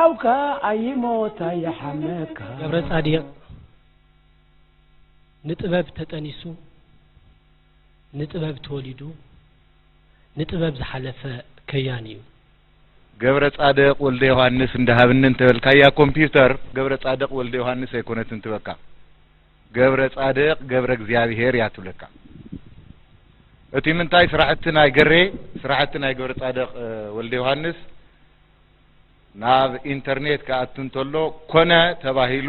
ኣውካ ኣይሞት ኣይሓመካ። ገብረ ጻዲቕ ንጥበብ ተጠኒሱ፣ ንጥበብ ተወሊዱ፣ ንጥበብ ዝሓለፈ ከያኒ እዩ። ገብረ ጻድቕ ወልደ ዮሃንስ እንዳሃብኒ እንተበልካያ ኮምፒውተር፣ ገብረ ጻድቕ ወልደ ዮሃንስ ኣይኮነትን ትበካ። ገብረ ጻድቕ ገብረ እግዚኣብሔር እያ ትብለካ። እቲ ምንታይ ስራሕቲ ናይ ገሬ፣ ስራሕቲ ናይ ገብረ ጻድቕ፣ እ፣ ወልደ ዮሃንስ ናብ ኢንተርኔት ክኣቱ እንተሎ ኮነ ተባሂሉ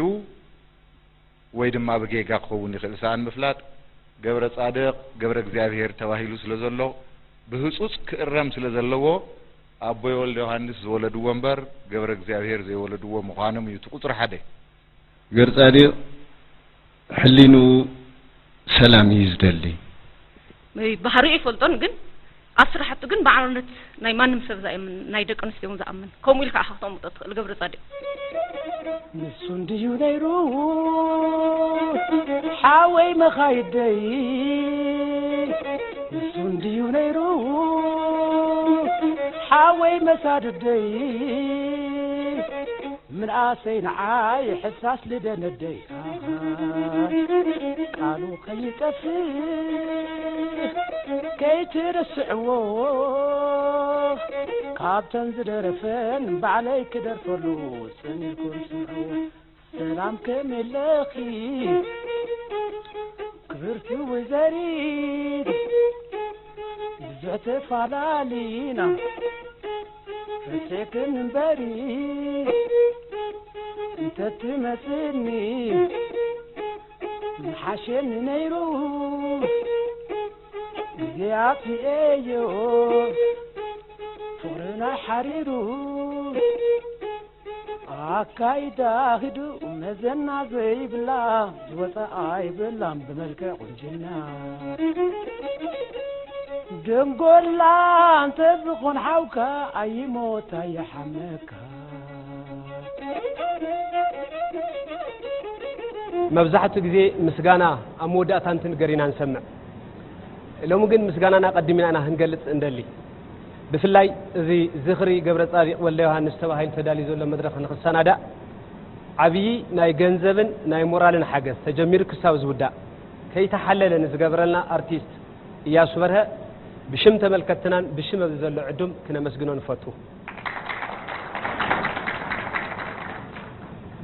ወይ ድማ ብጌጋ ክኸውን ይኽእል፣ ሰኣን ምፍላጥ፣ ገብረ ጻድቕ ገብረ እግዚኣብሔር ተባሂሉ ስለ ዘሎ፣ ብህጹጽ ክእረም ስለ ዘለዎ፣ ኣቦይ ወልደ ዮሃንስ ዝወለድዎ እምበር ገብረ እግዚኣብሔር ዘይወለድዎ ምዃኖም እዩ እቲ ቁጽሪ ሓደ። ገርጻድቕ ሕሊንኡ ሰላም እዩ ዝደሊ። ባህሪኡ ይፈልጦን፣ ግን ኣብ ስራሕቱ ግን ብዓርነት ናይ ማንም ሰብ ዝኣምን፣ ናይ ደቂ ኣንስትዮ እውን ዝኣምን። ከምኡ ኢልካ ኢኻ ክተቕምጦ ትኽእል ገብረ ጻድቕ። ንሱ እንድዩ ነይሩ ሓወይ መኻይደይ፣ ንሱ እንድዩ ነይሩ ሓወይ መሳድደይ፣ ምንኣሰይ ንዓይ ሕሳስ ልደነደይ፣ ኣሃ፣ ቃሉ ከይጠፍእ ከይትርስዕዎ፣ ካብተን ዝደረፈን ባዕለይ ክደርፈሉ ጽን ኢልኩም ስምዕዎ። ሰላም ከመይ ኣለኺ ክብርቲ ወይዘሪት፣ ብዙሕ ተፋላሊና ረሲዕክን እምበሪ፣ እንተትመጽኒ ምሓሸኒ ነይሩ። ግዜ ኣጥፊኤዮ ፍቕርና ሓሪሩ፣ ኣካይዳ ህዱእ መዘና ዘይብላ፣ ዝወፃ ኣይብላን ብመልክዕ ቁንጅና። ደንጎላ እንተዝኾን ሓውካ ኣይሞት ኣይሓመካ። መብዛሕትኡ ግዜ ምስጋና ኣብ መወዳእታ እንትንገር ኢና ንሰምዕ። ሎሚ ግን ምስጋናና ቀዲምና ኢና ክንገልጽ እንደሊ። ብፍላይ እዚ ዝኽሪ ገብረ ጻዲቕ ወልደ ዮሃንስ ተባሂሉ ተዳልዩ ዘሎ መድረኽ ንኽሰናዳእ ዓብዪ ናይ ገንዘብን ናይ ሞራልን ሓገዝ ተጀሚሩ ክሳብ ዝውዳእ ከይተሓለለ ንዝገበረልና ኣርቲስት እያሱ በርሀ ብሽም ተመልከትትናን ብሽም ኣብዚ ዘሎ ዕዱም ክነመስግኖ ንፈቱ።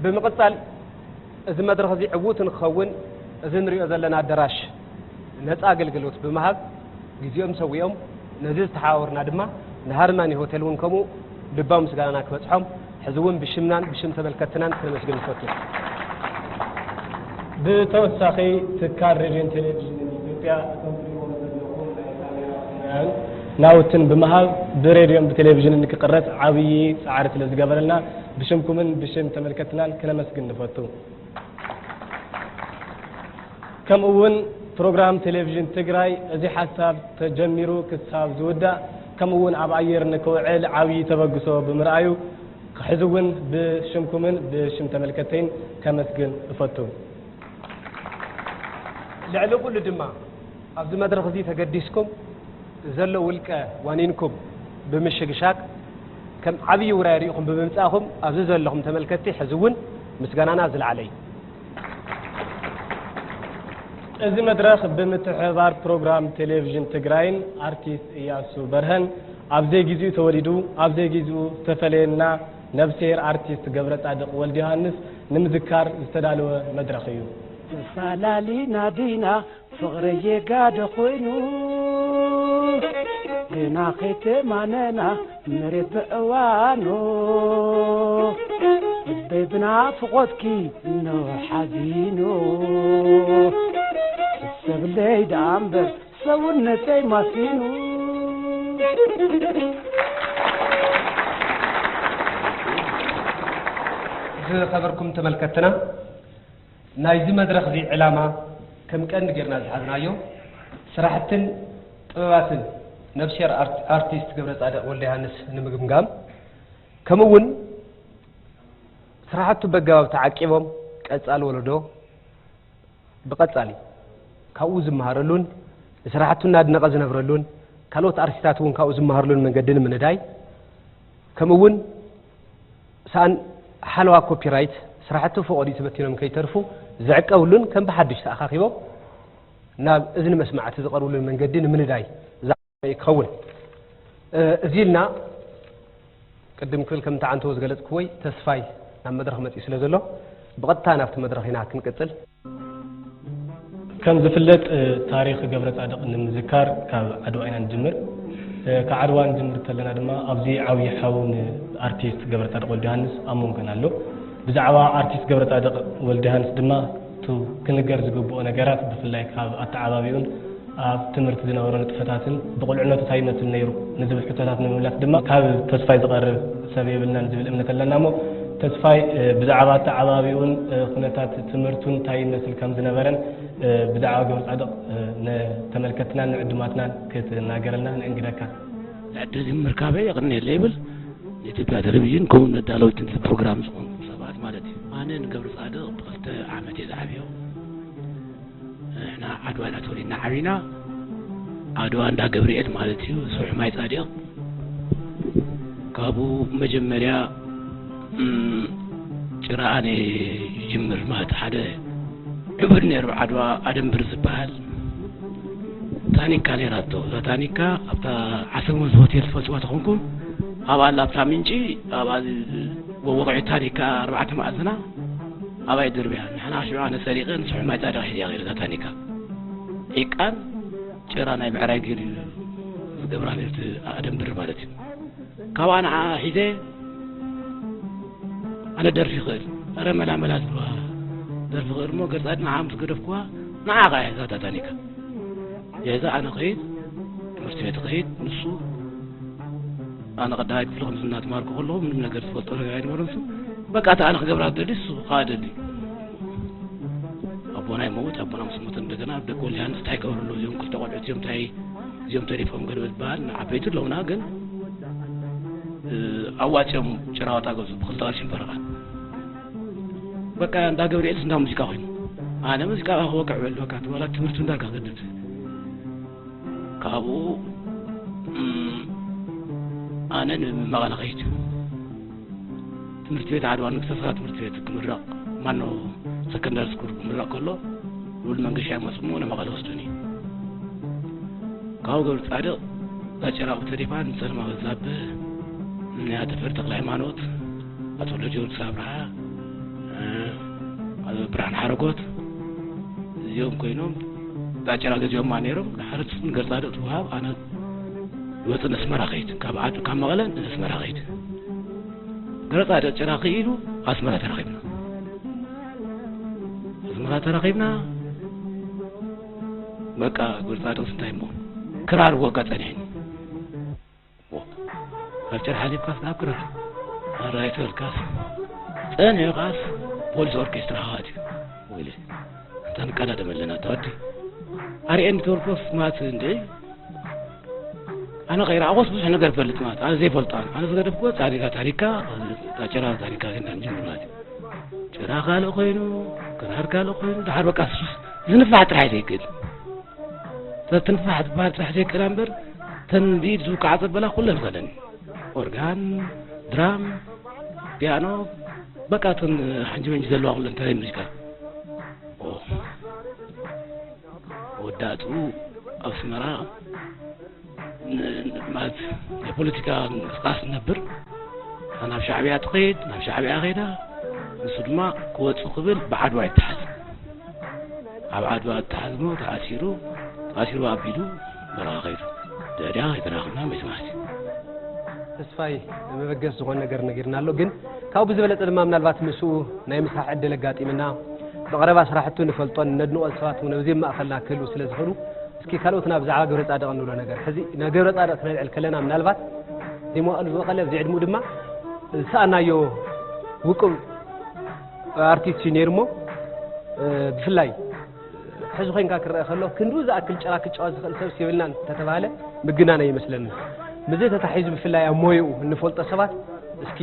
ብምቕጻል እዚ መድረኽ እዚ ዕዉት ንክኸውን እዚ ንሪኦ ዘለና ኣዳራሽ ነጻ ኣገልግሎት ብምሃብ ግዜኦም ሰዊኦም ነዚ ዝተሓባበሩና ድማ ንሃርማኒ ሆቴል እውን ከምኡ ልባዊ ምስጋናና ክበጽሖም ሕዚ እውን ብሽምናን ብሽም ተመልከትትናን ክነመስግን ንፈቱ። ብተወሳኺ ትካል ሬድዮን ቴሌቪዥንን ኢትዮጵያ እቶም ትሪእዎም ዘለኹም ናይ ካሜራ ኩርናዕን ናውትን ብምሃብ ብሬድዮን ብቴሌቪዥንን ክቕረጽ ዓብዪ ጻዕሪ ስለ ዝገበረልና ብሽምኩምን ብሽም ተመልከትትናን ክነመስግን ንፈቱ። ከምኡ እውን ፕሮግራም ቴሌቪዥን ትግራይ እዚ ሓሳብ ተጀሚሩ ክሳብ ዝውዳእ ከምኡ እውን ኣብ ኣየር ንክውዕል ዓብዪ ተበግሶ ብምርኣዩ ሕዚ እውን ብሽምኩምን ብሽም ተመልከተይን ከመስግን እፈቱ። ልዕሊ ኩሉ ድማ ኣብዚ መድረኽ እዚ ተገዲስኩም ዘሎ ውልቀ ዋኒንኩም ብምሽግሻግ ከም ዓብዪ ውራይ ርኢኹም ብምምጻእኹም ኣብዚ ዘለኹም ተመልከትቲ ሕዚ እውን ምስጋናና ዝለዓለ እዩ። እዚ መድረኽ ብምትሕብባር ፕሮግራም ቴሌቪዥን ትግራይን ኣርቲስት እያሱ በርሀን ኣብ ዘይግዚኡ ተወሊዱ ኣብ ዘይግዚኡ ዝተፈለየና ነብስሄር ኣርቲስት ገብረ ጻድቕ ወልደ ዮሃንስ ንምዝካር ዝተዳለወ መድረኽ እዩ። ተፋላሊና ዲና ፍቕረይ የጋደ ኮይኑ ግና ከይተማነና መሬት ብዕዋኑ ልበይ ብናፍቖትኪ እነሆ ሓዚኑ ሕሰብለይ ደኣ እምበር ሰውነተይ ማሲኑ። ዝኸበርኩም ተመልከትና ናይዚ መድረኽ እዚ ዕላማ ከም ቀንዲ ጌርና ዝሓዝናዮ ስራሕትን ጥበባትን ነብስሄር ኣርት- ኣርቲስት ገብረ ጻድቕ ወልደ ዮሃንስ ንምግምጋም ከምኡ እውን ስራሕቱ በገባብ ተዓቂቦም ቀጻሊ ወለዶ ብቐጻሊ ካብኡ ዝመሃረሉን ንስራሕቱ እናድነቐ ዝነብረሉን ካልኦት ኣርቲስታት እውን ካብኡ ዝመሃርሉን መንገዲ ንምንዳይ ከምኡ እውን ሰኣን ሓለዋ ኮፒራይት ስራሕቱ ፈቐድኡ ተበቲኖም ከይተርፉ ዝዕቀብሉን ከም ብሓድሽ ተኣኻኺቦም ናብ እዝኒ መስማዕቲ ዝቐርብሉን መንገዲ ንምንዳይ ዝዓለመ እዩ ክኸውን። እ፣ እዚ ኢልና ቅድም ክብል ከምቲ ዓንተቦ ዝገለጽክዎይ ተስፋይ ናብ መድረኽ መጺኡ ስለ ዘሎ ብቐጥታ ናብቲ መድረኽ ኢና ክንቅጽል። ከም ዝፍለጥ፣ እ፣ ታሪኽ ገብረ ጻድቕ ንምዝካር ካብ ዓድዋ ኢና ንጅምር። እ፣ ካብ ዓድዋ ንጅምር እንተለና ድማ ኣብዚ ዓብዪ ሓው ንኣርቲስት ገብረ ጻድቕ ወልደዮሃንስ ኣብ መንጎና ኣሎ። ብዛዕባ ኣርቲስት ገብረ ጻድቕ ወልደዮሃንስ ድማ እቲ ክንገር ዝግብኦ ነገራት፣ ብፍላይ ካብ ኣተዓባቢኡን ኣብ ትምህርቲ ዝነበሮ ንጥፈታትን ብቑልዕነቱ እንታይ ይመስል ነይሩ ንዝብል ሕቶታት ንምምላስ ድማ ካብ ተስፋይ ዝቐርብ ሰብ የብልናን ዝብል እምነት ኣለና። እሞ ተስፋይ፣ እ፣ ብዛዕባ ኣተዓባቢኡን፣ እ፣ ኩነታት ትምህርቱን እንታይ ይመስል ከም ዝነበረን፣ እ፣ ብዛዕባ ገብረ ጻድቕ፣ እ፣ ንተመልከትናን ንዕዱማትናን ክትናገረልና ንእንግደካ። ዕድል ምርካበይ የቐንየለይ ይብል። ንኢትዮጵያ ቴሌቪዥን ከምኡ ነዳለውቲ ፕሮግራም ዝኾንኩም ሰባት ማለት እዩ። ኣነ ንገብረ ጻድቕ ብኽልተ ዓመት እየ ዝዓብዮ። ንሕና ዓድዋ ኢና ተወሊድና ዓቢና። ዓድዋ እንዳ ገብርኤል ማለት እዩ፣ ስሑል ማይ ጻድቕ። ካብኡ መጀመርያ፣ እም፣ ጭራ ኣነ ይጅምር ማለት ሓደ ዕቡድ ነይሩ ዓድዋ ኣደንብር ዝበሃል። ታኒካ ነይራቶ። እዛ ታኒካ ኣብታ ዓሰብ ወንዝ ሆቴል ትፈልጥዋ ተኾንኩም፣ ኣብኣ ኣላ ኣብታ ምንጪ፣ ኣብኣ ወቕዒ ታኒካ ኣርባዕተ ማዕዝና ኣብኣ ይድርብያ። ንሕና ሽዑ ኣነ ሰሪቐ ንስሑል ማይ ጻድቕ ሒዘያ ከይደ እዛ ታኒካ። ዒቃን ጭራ ናይ ብዕራይ ገይሩ ዝገብራ ነርቲ ኣደንብር ማለት እዩ። ካብኣ ንዓ ሒዘ ኣነ ደርፊ ይኽእል፣ ኧረ መላ መላ ዝብልዋ ደርፊ ይኽእል እሞ ገጻት ንዓ ምስ ገደፍኩዋ ንዓ ኸዓ ሒዛ እታ ታኒካ። የዛ ኣነ ኸይድ፣ ትምህርቲ ቤት ኸይድ፣ ንሱ ኣነ ቀዳማይ ክፍሊ ከምዚ እናተማርኩ ከለኹ ምንም ነገር ዝፈልጦ ነገር ኣይነበረን። እሱ በቃ፣ እታ ኣነ ክገብራ ዝደሊ እሱ ከዓ ደሊ። ኣቦና ይመውት፣ ኣቦና ምስ ሞተ እንደገና ደቂ ወልደ ዮሃንስ እንታይ ይገብሩ ኣለዉ? እዚኦም ክልተ ቆልዑት እዚኦም እንታይ፣ እዚኦም ተሪፎም ገለ ዝበሃል፣ ንዓበይቲ ኣለዉና፣ ግን፣ እ፣ ኣዋፂኦም ጭራ ዋጣ ገዙ ብክልተ ቅርሺ ፈረቓ። በቃ፣ እንዳ ገብርኤልስ እንዳ ሙዚቃ ኮይኑ። ኣነ ሙዚቃ ክወቅዕ በል፣ በቃ፣ ዋላ ትምህርቲ እንዳልካ ገድድ። ካብኡ፣ እም፣ ኣነ ንመቐለ ኸይድ። ትምህርቲ ቤት ዓድዋ ንግስተ ሳባ ትምህርቲ ቤት ክምረቕ፣ ማኖ ሰከንዳሪ ስኩል ክምረቕ ከሎ፣ ልኡል መንገሻ ይመጽእ እሞ ንመቐለ ወስዱኒ። ካብኡ ገብረ ጻድቕ፣ እዛ ጭራ ተሪፋ፣ ንጸልማ በዛብህ፣ ንኣቶ ተፈሪ ተክለ ሃይማኖት፣ ኣቶ ወልደ ጊዮርጊስ ኣብርሃ፣ እ፣ ኣቶ ብርሃን ሓረጎት፣ እዚኦም ኮይኖም፣ እዛ ጭራ ገዚኦማ ነይሮም። ድሓር ንገብረ ጻድቕ ትወሃብ፣ ኣነ ይወጽእ፣ ንኣስመራ ኸይድ። ካብ ዓድ-፣ ካብ መቐለ ንኣስመራ ኸይድ። ገብረ ጻድቕ ጭራ ክኢሉ ኣስመራ ተራኺብና። ኣስመራ ተራኺብና፣ በቃ፣ ገብረ ጻድቕስ እንታይ እሞ ክራር ክወቅዕ ጸኒሕኒ። ኦ፣ ካብ ጭራ ሓሊፍካስ ናብ ክራር፣ ኣራይ ተበልካስ፣ ጸኒሕካስ ፖሊስ ኦርኬስትራ ክኣትዩ። ወይለ፣ እንታ ንቀዳደም ኣለና፣ እታ ወዲ። ኣርኤን ተወልኮስ ማለት እንደ ኣነ ከይረኣኹስ ብዙሕ ነገር እፈልጥ ማለት፣ ኣነ ዘይፈልጦ፣ ኣነ፣ ኣነ ዝገደፍኩዎ ጻድቃ ታሪካ፣ ጭራ ታሪካ ግን እንጅምር ማለት እዩ። ጭራ ካልእ ኮይኑ፣ ክራር ካልእ ኮይኑ፣ ድሓር በቃ ዝንፋሕ ጥራሕ እዩ ዘይክእል። እዛ ትንፋሕ ትበሃል ጥራሕ ዘይክእላ እምበር፣ እተን ብኢድ ዝውቃዓ ዘበላ ኩለን ዝኸደን እዩ። ኦርጋን፣ ድራም፣ ፒያኖ፣ በቃ እተን ሓንጂ መንጂ ዘለዋ ኩለን ተለይ ሙዚቃ። ኦ። ወዳእትኡ ኣብ ኣስመራ ን-፣ ን-፣ ማለት ናይ ፖለቲካ ምንቅስቃስ ትነብር፣ ናብ ሻዕብያ ትኸይድ፣ ናብ ሻዕብያ ከይዳ፣ ንሱ ድማ ክወጽእ ክብል ብዓድዋ ይተሓዝ። ኣብ ዓድዋ ተሓዝሞ ተኣሲሩ፣ ተኣሲሩ ኣቢሉ በረኻ ከይዱ። ድሕሪኣ ከይተራኸብና መይቱ ማለት እዩ። ተስፋይ መበገስ ዝኾነ ነገር ነጊርና ኣሎ፣ ግን ካብኡ ብዝበለጸ ድማ ምናልባት ምስኡ ናይ ምስራሕ ዕድል ኣጋጢምና፣ ብቐረባ ስራሕቱ ንፈልጦን ነድንቖን ሰባት እውን ኣብዚ ማእኸልና ክህልዉ ስለ ዝኽእሉ፣ እስኪ ካልኦትና ብዛዕባ ገብረ ጻድቕ እንብሎ ነገር። ሕዚ ንገብረ ጻድቕ ክነልዕል ከለና ምናልባት እዚ መዋእሉ ዝበቐለ ኣብዚ ዕድሙ ድማ ዝሰኣናዮ ውቁብ ኣርቲስት እዩ ነይሩ እሞ፣ እ፣ ብፍላይ ሕዚ ኮይንካ ክረአ ከሎ ክንድኡ ዝኣክል ጭራ ክጫወት ዝኽእል ሰብስ የብልናን እንተተባህለ ምግናን ኣይመስለንን። ምስዚ ተታሒዙ ብፍላይ ኣብ ሞያኡ እንፈልጦ ሰባት እስኪ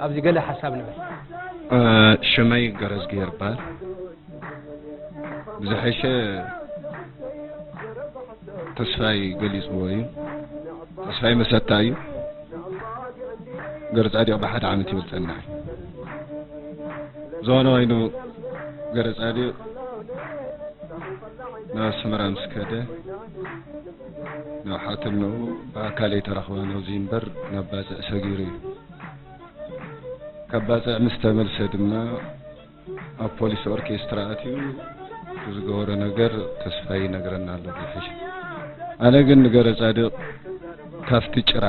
ኣብዚ ገለ ሓሳብ ንበል። እ፣ ሽመይ ገረዝግሄር ይበሃል። ብዝሐሸ ተስፋይ ገሊጽዎ እዩ። ተስፋይ መሰታ እዩ። ገብረ ጻድቕ ብሓደ ዓመት ይበልጸና። ዝኾነ ኮይኑ ገረጻዲቕ ናብ ኣስመራ ምስ ከደ ንሓትነኡ ብኣካል ኣይተረኽበን። ኣብዚ እምበር ናብ ባጽዕ ሰጊሩ እዩ። ካብ ባጽዕ ምስ ተመልሰ ድማ ኣብ ፖሊስ ኦርኬስትራ ኣትዩ ዝገበሮ ነገር ተስፋ ይነግረና ኣሎ ብሕሽ። ኣነ ግን ንገረጻድቕ ካብቲ ጭራ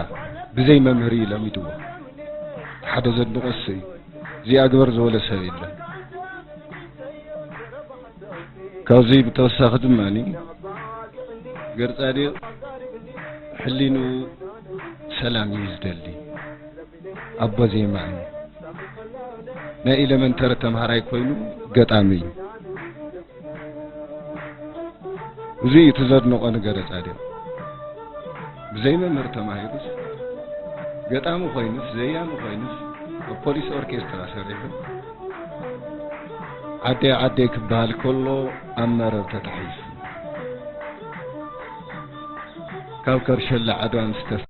ብዘይ መምህር እዩ ለሚድዎ። ሓደ ዘድንቖ እሱ እዩ። እዚኣ ግበር ዝበሎ ሰብ የለን። ካብዚ ብተወሳኺ ድማ ገረጻድቕ ሕሊኑ ሰላም እዩ ዝደሊ። ኣቦ ዜማ እዩ። ናይ ኤለመንተሪ ተምሃራይ ኮይኑ ገጣሚ እዩ። እዚ እዩ እቲ ዘድንቖ ንገረጻድቕ። ብዘይ መምህር ተማሂሩስ፣ ገጣሚ ኮይኑስ፣ ዘያሚ ኮይኑስ፣ ኣብ ፖሊስ ኦርኬስትራ ሰሪሑ፣ ዓደይ ዓደይ ክበሃል ከሎ ኣብ መረብ ተታሒዙ። ካብ ከርሸለ ዓድዋ ምስ ተፈ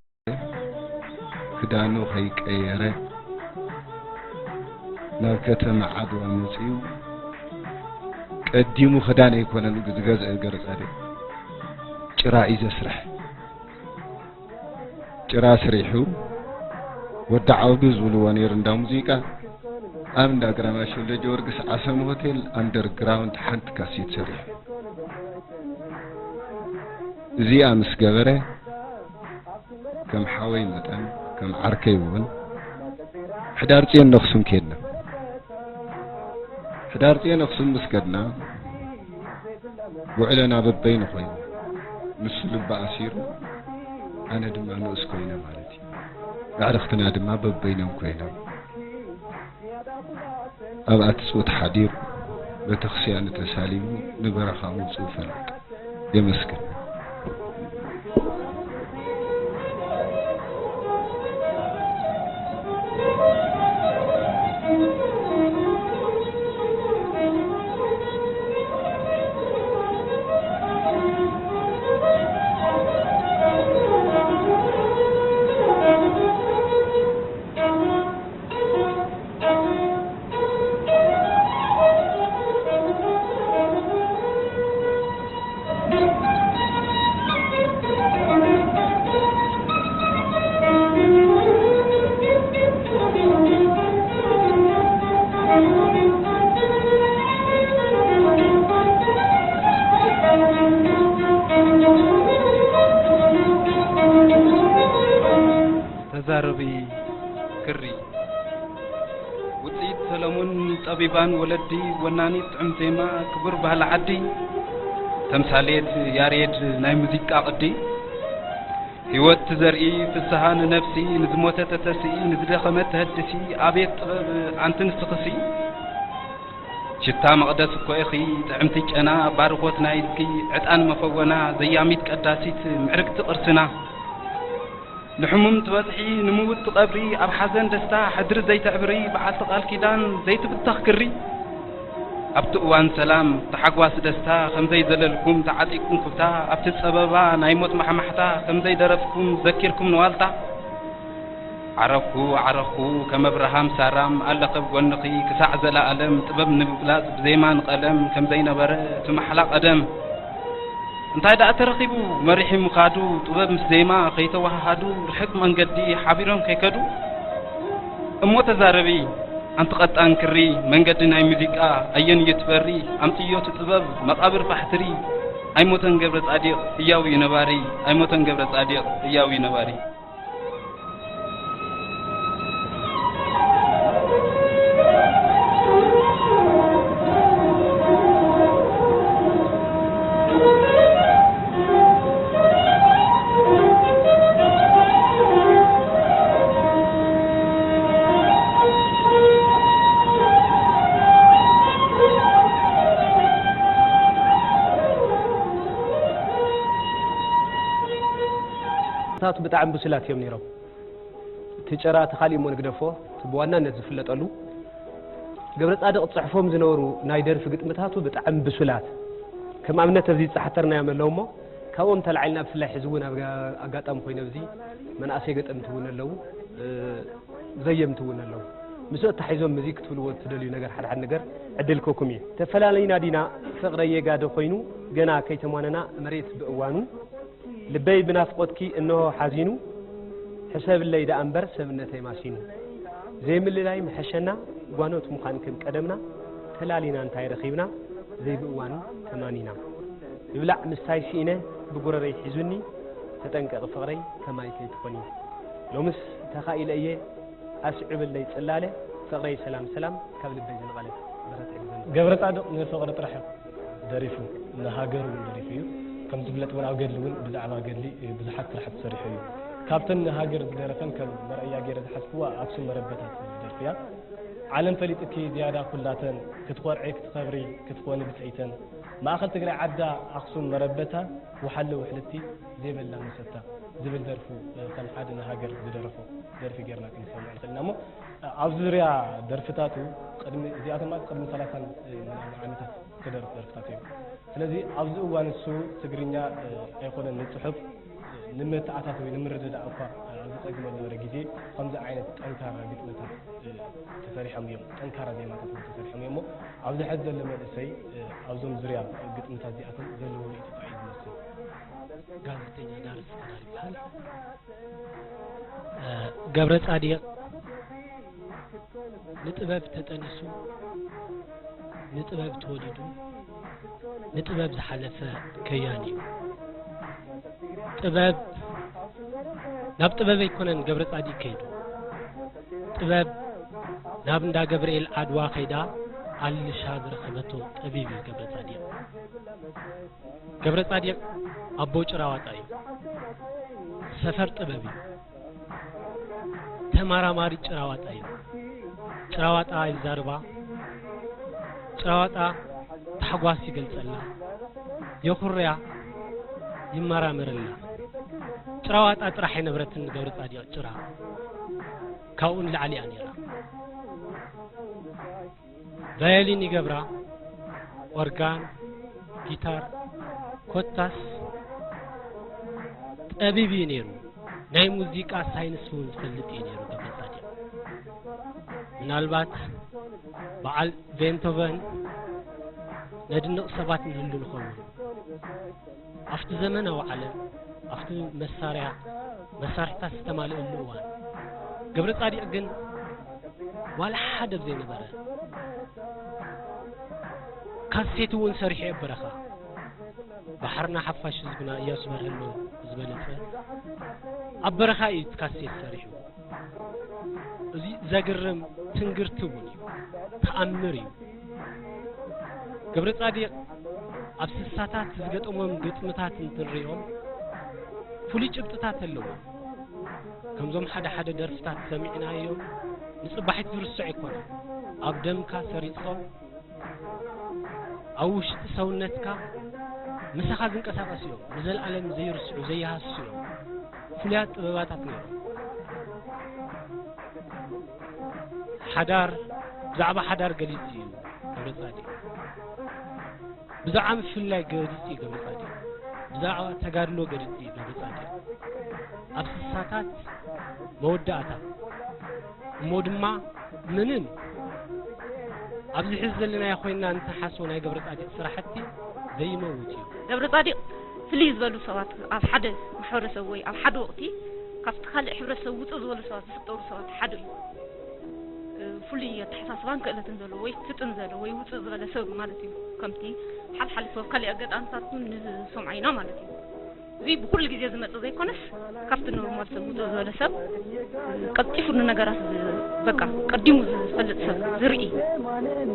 ክዳኑ ከይቀየረ ናብ ከተማ ዓድዋ መጺኡ፣ ቀዲሙ ክዳን ኣይኮነን ዝገዝእ ገረጻድቕ፣ ጭራ እዩ ዘስርሕ። ጭራ ስሪሑ፣ ወዲ ዓውዱ ዝብልዎ ነይሩ እንዳ ሙዚቃ፣ ኣብ እንዳ ግራማሽ ወልደ ጊዮርጊስ ዓሰም ሆቴል ኣንደርግራውንድ ሓንቲ ካሴት ሰሪሑ። እዚኣ ምስ ገበረ፣ ከም ሓወይ መጠን፣ ከም ዓርከይ እውን፣ ሕዳር ጽዮን ነኽሱም ከድና። ሕዳር ጽዮን ኣኽሱም ምስ ከድና፣ ውዕለና በበይኑ ኮይኑ፣ ንሱ ልቢ ኣሲሩ፣ ኣነ ድማ ንኡስ ኮይነ ማለት እዩ። ኣዕርኽትና ድማ በበይኖም ኮይኖም፣ ኣብ ኣትጽውት ሓዲሩ፣ ቤተክርስቲያኑ ተሳሊሙ፣ ንበረኻ ምውጽኡ ፈለጠ። የመስግን። ተዛረቢ ክሪ ውፅኢት ሰለሙን ጠቢባን ወለዲ ወናኒት ጥዑም ዜማ ክቡር ባህሊ ዓዲ ተምሳሌት ያሬድ ናይ ሙዚቃ ቅዲ ህይወት ትዘርኢ ፍስሃ ንነፍሲ ንዝሞተ ተተስኢ ንዝደኸመ ተህድሲ ኣቤት ጥበብ ኣንቲ ንስኽሲ ሽታ መቕደስ እኮ ኢኺ ጥዕምቲ ጨና ባርኾት ናይ ኢድኪ ዕጣን መፈወና ዘያሚት ቀዳሲት ምዕርግቲ ቅርስና ንሕሙም ትበጽሒ ንምውት ትቐብሪ ኣብ ሓዘን ደስታ ሕድሪ ዘይተዕብሪ በዓልቲ ቃል ኪዳን ዘይትብተኽ ክሪ ኣብቲ እዋን ሰላም ተሓጓስ ደስታ ከምዘይ ዘለልኩም ተዓጢቅኩም ክብታ ኣብቲ ጸበባ ናይ ሞት ማሕማሕታ ከምዘይ ደረፍኩም ዘኪርኩም ንዋልታ ዓረኩ ዓረኩ ከም ኣብርሃም ሳራም ኣለኸ ብጎንኺ ክሳዕ ዘለኣለም ጥበብ ንምግላጽ ብዜማ ንቐለም ከምዘይነበረ እቲ ማሕላ ቀደም እንታይ ደኣ ተረኺቡ መሪሒ ምኻዱ ጥበብ ምስ ዜማ ከይተወሃሃዱ ርሕቅ መንገዲ ሓቢሮም ከይከዱ እሞ ተዛረቢ ኣንቲ ቀጣን ክሪ መንገዲ ናይ ሙዚቃ ኣየንዩ ትበሪ ኣምጽዮ እቲ ጥበብ መቓብር ፋሕትሪ ኣይሞተን ገብረ ጻዲቕ ህያው እዩ ነባሪ ኣይሞተን ገብረ ጻዲቕ ህያው እዩ ነባሪ ታቱ ብጣዕሚ ብሱላት እዮም ነይሮም። እቲ ጭራ እቲ ካሊእ እሞ ንግደፎ፣ እቲ ብዋናነት ዝፍለጠሉ ገብረጻድቕ ዝጽሕፎም ዝነበሩ ናይ ደርፊ ግጥምታቱ ብጣዕሚ ብሱላት፣ ከም ኣብነት ኣብዚ ዝጸሓተርናዮም ኣለዉ እሞ፣ ካብኦም ተላዒልና ብፍላይ ሕዚ እውን ኣብ ኣጋጣሚ ኮይነ ኣብዚ መናእሰይ ገጠምቲ እውን ኣለዉ፣ ዘየምቲ እውን ኣለዉ። ምስ ኣተሓሒዞም ምዚ ክትብልዎ እትደልዩ ነገር፣ ሓደ ሓደ ነገር ዕድል ክህበኩም እየ። ተፈላለዩና ዲና ፍቕረይ የጋደ ኮይኑ፣ ገና ከይተሟነና መሬት ብእዋኑ፣ ልበይ ብናፍቖትኪ እንሆ ሓዚኑ፣ ሕሰብለይ ደኣ እምበር ሰብነተይ ማሲኑ። ዘይምልላይ ምሐሸና ጓኖት ምዃን ከም ቀደምና፣ ተላሊና እንታይ ረኺብና፣ ዘይብእዋኑ ተማኒና። ምብላዕ ምስታይ ስኢነ ብጉረረይ ሒዙኒ፣ ተጠንቀቒ ፍቕረይ ከማይ ከይትኾኒ። ሎምስ ተኻኢለ እየ ኣስዕብለይ ጽላለ፣ ፍቕረይ ሰላም ሰላም ካብ ልበይ ዝነቐለ። ብረት ዕግዘም። ገብረ ጻድቕ ንፍቕሪ ጥራሕ ደሪፉ፣ ንሃገር እውን ደሪፉ እዩ። ከም ዝፍለጥ እውን ኣብ ገድሊ እውን ብዛዕባ ገድሊ ብዙሓት ስራሕቲ ሰሪሑ እዩ። ካብተን ንሃገር ዝደረፈን ከም መርኣያ ገይረ ዝሓዝክዋ ኣክሱም መረበታት ዝደርፍ እያ። ዓለም ፈሊጥኪ ዝያዳ ኩላተን፣ ክትኾርዒ ክትኸብሪ ክትኾኒ ብጸይተን፣ ማእኸል ትግራይ ዓዳ ኣክሱም መረበታ፣ ወሓለ ውሕልቲ ዘይበላ መሰታ ዝብል ደርፉ ከም ሓደ ንሃገር ዝደረፎ ደርፊ ጌርና ክንሰምዖ ንኽእል ኢና። እሞ ኣብ ዙርያ ደርፍታቱ፣ ቅድሚ እዚኣቶም ማለት ቅድሚ ሰላሳን ምናምን ዓመታት ዝተደርፉ ደርፍታት እዮም። ስለዚ ኣብዚ እዋን እሱ ትግርኛ ኣይኮነን ንጽሑፍ ንምትኣታት ወይ ንምርድዳእ እኳ ኣብ ዝጸግመሉ ዝነበረ ግዜ ከምዚ ዓይነት ጠንካራ ግጥምታት ተሰሪሖም እዮም፣ ጠንካራ ዜማታት እውን ተሰሪሖም እዮም። እሞ ኣብዚ ሕዚ ዘሎ መንእሰይ ኣብዞም ዙርያ ግጥምታት እዚኣቶም ዘለዎ ርእይቶ እንታይ እዩ ዝመስል? ጋዜጠኛ ዳርስ ከዳር ይበሃል። ገብረ ጻዲቕ ንጥበብ ተጠኒሱ፣ ንጥበብ ተወሊዱ፣ ንጥበብ ዝሓለፈ ከያኒ እዩ። ጥበብ፣ ናብ ጥበብ ኣይኮነን ገብረ ጻዲቕ ከይዱ። ጥበብ ናብ እንዳ ገብርኤል ዓድዋ ከይዳ ኣልሻ ዝረኸበቶ ጠቢብ እዩ ገብረ ጻዲቕ። ገብረ ጻዲቕ ኣቦ ጭራዋጣ እዩ። ሰፈር ጥበብ እዩ። ተመራማሪ ጭራዋጣ እዩ። ጭራዋጣ ይዛርባ፣ ጭራዋጣ ታሕጓስ ይገልጸላ፣ የኹርያ፣ ይመራመረላ። ጭራዋጣ ጥራሕ ኣይነበረትን ገብረ ጻዲቕ ጭራ፣ ካብኡ ንላዕሊ እያ ነይራ። ቫዮሊን ይገብራ፣ ኦርጋን፣ ጊታር፣ ኮታስ ጠቢብ እዩ ነይሩ። ናይ ሙዚቃ ሳይንስ እውን ዝፈልጥ እዩ ነይሩ ገብረ ጻዲቕ። ምናልባት በዓል ቤንቶቨን ነድንቕ ሰባት ንህሉ ንኸውን። ኣብቲ ዘመናዊ ዓለም፣ ኣብቲ መሳርያ፣ መሳርሕታት ዝተማልአሉ እዋን፣ ገብረ ጻዲቕ ግን ዋላ ሓደ ብዘይነበረ፣ ካሴት እውን ሰሪሑ ኣብ በረኻ። ባሕርና ሓፋሽ ህዝብና እያሱ በርሀሎ ዝበለጸ ኣብ በረኻ እዩ እቲ ካሴት ሰሪሑ። እዚ ዘግርም ትንግርቲ እውን እዩ፣ ተኣምር እዩ። ገብረ ጻዲቕ ኣብ ስሳታት ዝገጠሞም ግጥምታት እንትንሪኦም ፍሉይ ጭብጥታት ኣለዎም። ከምዞም ሓደ ሓደ ደርፍታት ሰሚዕናዮም ንጽባሒት ዝርስዑ ኣይኮነን። ኣብ ደምካ ሰሪጾም ኣብ ውሽጢ ሰውነትካ ምሳኻ ዝንቀሳቐሱ እዮም። ንዘለኣለም ዘይርስዑ፣ ዘይሃስሱ እዮም። ፍሉያት ጥበባታት ነይሮም። ሓዳር፣ ብዛዕባ ሓዳር ገሊጹ እዩ ገብረ ጻዲቕ። ብዛዕባ ምፍልላይ ገሊጹ እዩ ገብረ ጻዲቕ። ብዛዕባ ተጋድሎ ገሊጹ እዩ ገብረ ጻዲቕ። ኣብ ስሳታት መወዳእታ እሞ ድማ ምንም ኣብዚ ሕዚ ዘለናዮ ኮይንና እንተሓስቦ ናይ ገብረ ጻዲቕ ስራሕቲ ዘይመውት እዩ። ገብረ ጻዲቕ ፍልይ ዝበሉ ሰባት ኣብ ሓደ ማሕበረሰብ ወይ ኣብ ሓደ ወቕቲ ካብቲ ካልእ ሕብረተሰብ ውፅእ ዝበሉ ሰባት ዝፍጠሩ ሰባት ሓደ እዩ። እ፣ ፍሉይ ኣተሓሳስባን ክእለትን ዘለዎ ወይ ፍጥን ዝበለ ወይ ውፅእ ዝበለ ሰብ ማለት እዩ። ከምቲ ሓልሓሊፉ ኣብ ካልእ ኣጋጣሚታት እውን ንሰምዖ ኢና ማለት እዩ። እዚ ብኩሉ ግዜ ዝመጽእ ዘይኮነስ፣ ካብቲ ኖርማል ሰብ ውጽእ ዝበለ ሰብ፣ ቀልጢፉ ንነገራት ዝ-፣ በቃ፣ ቀዲሙ ዝፈልጥ ሰብ፣ ዝርኢ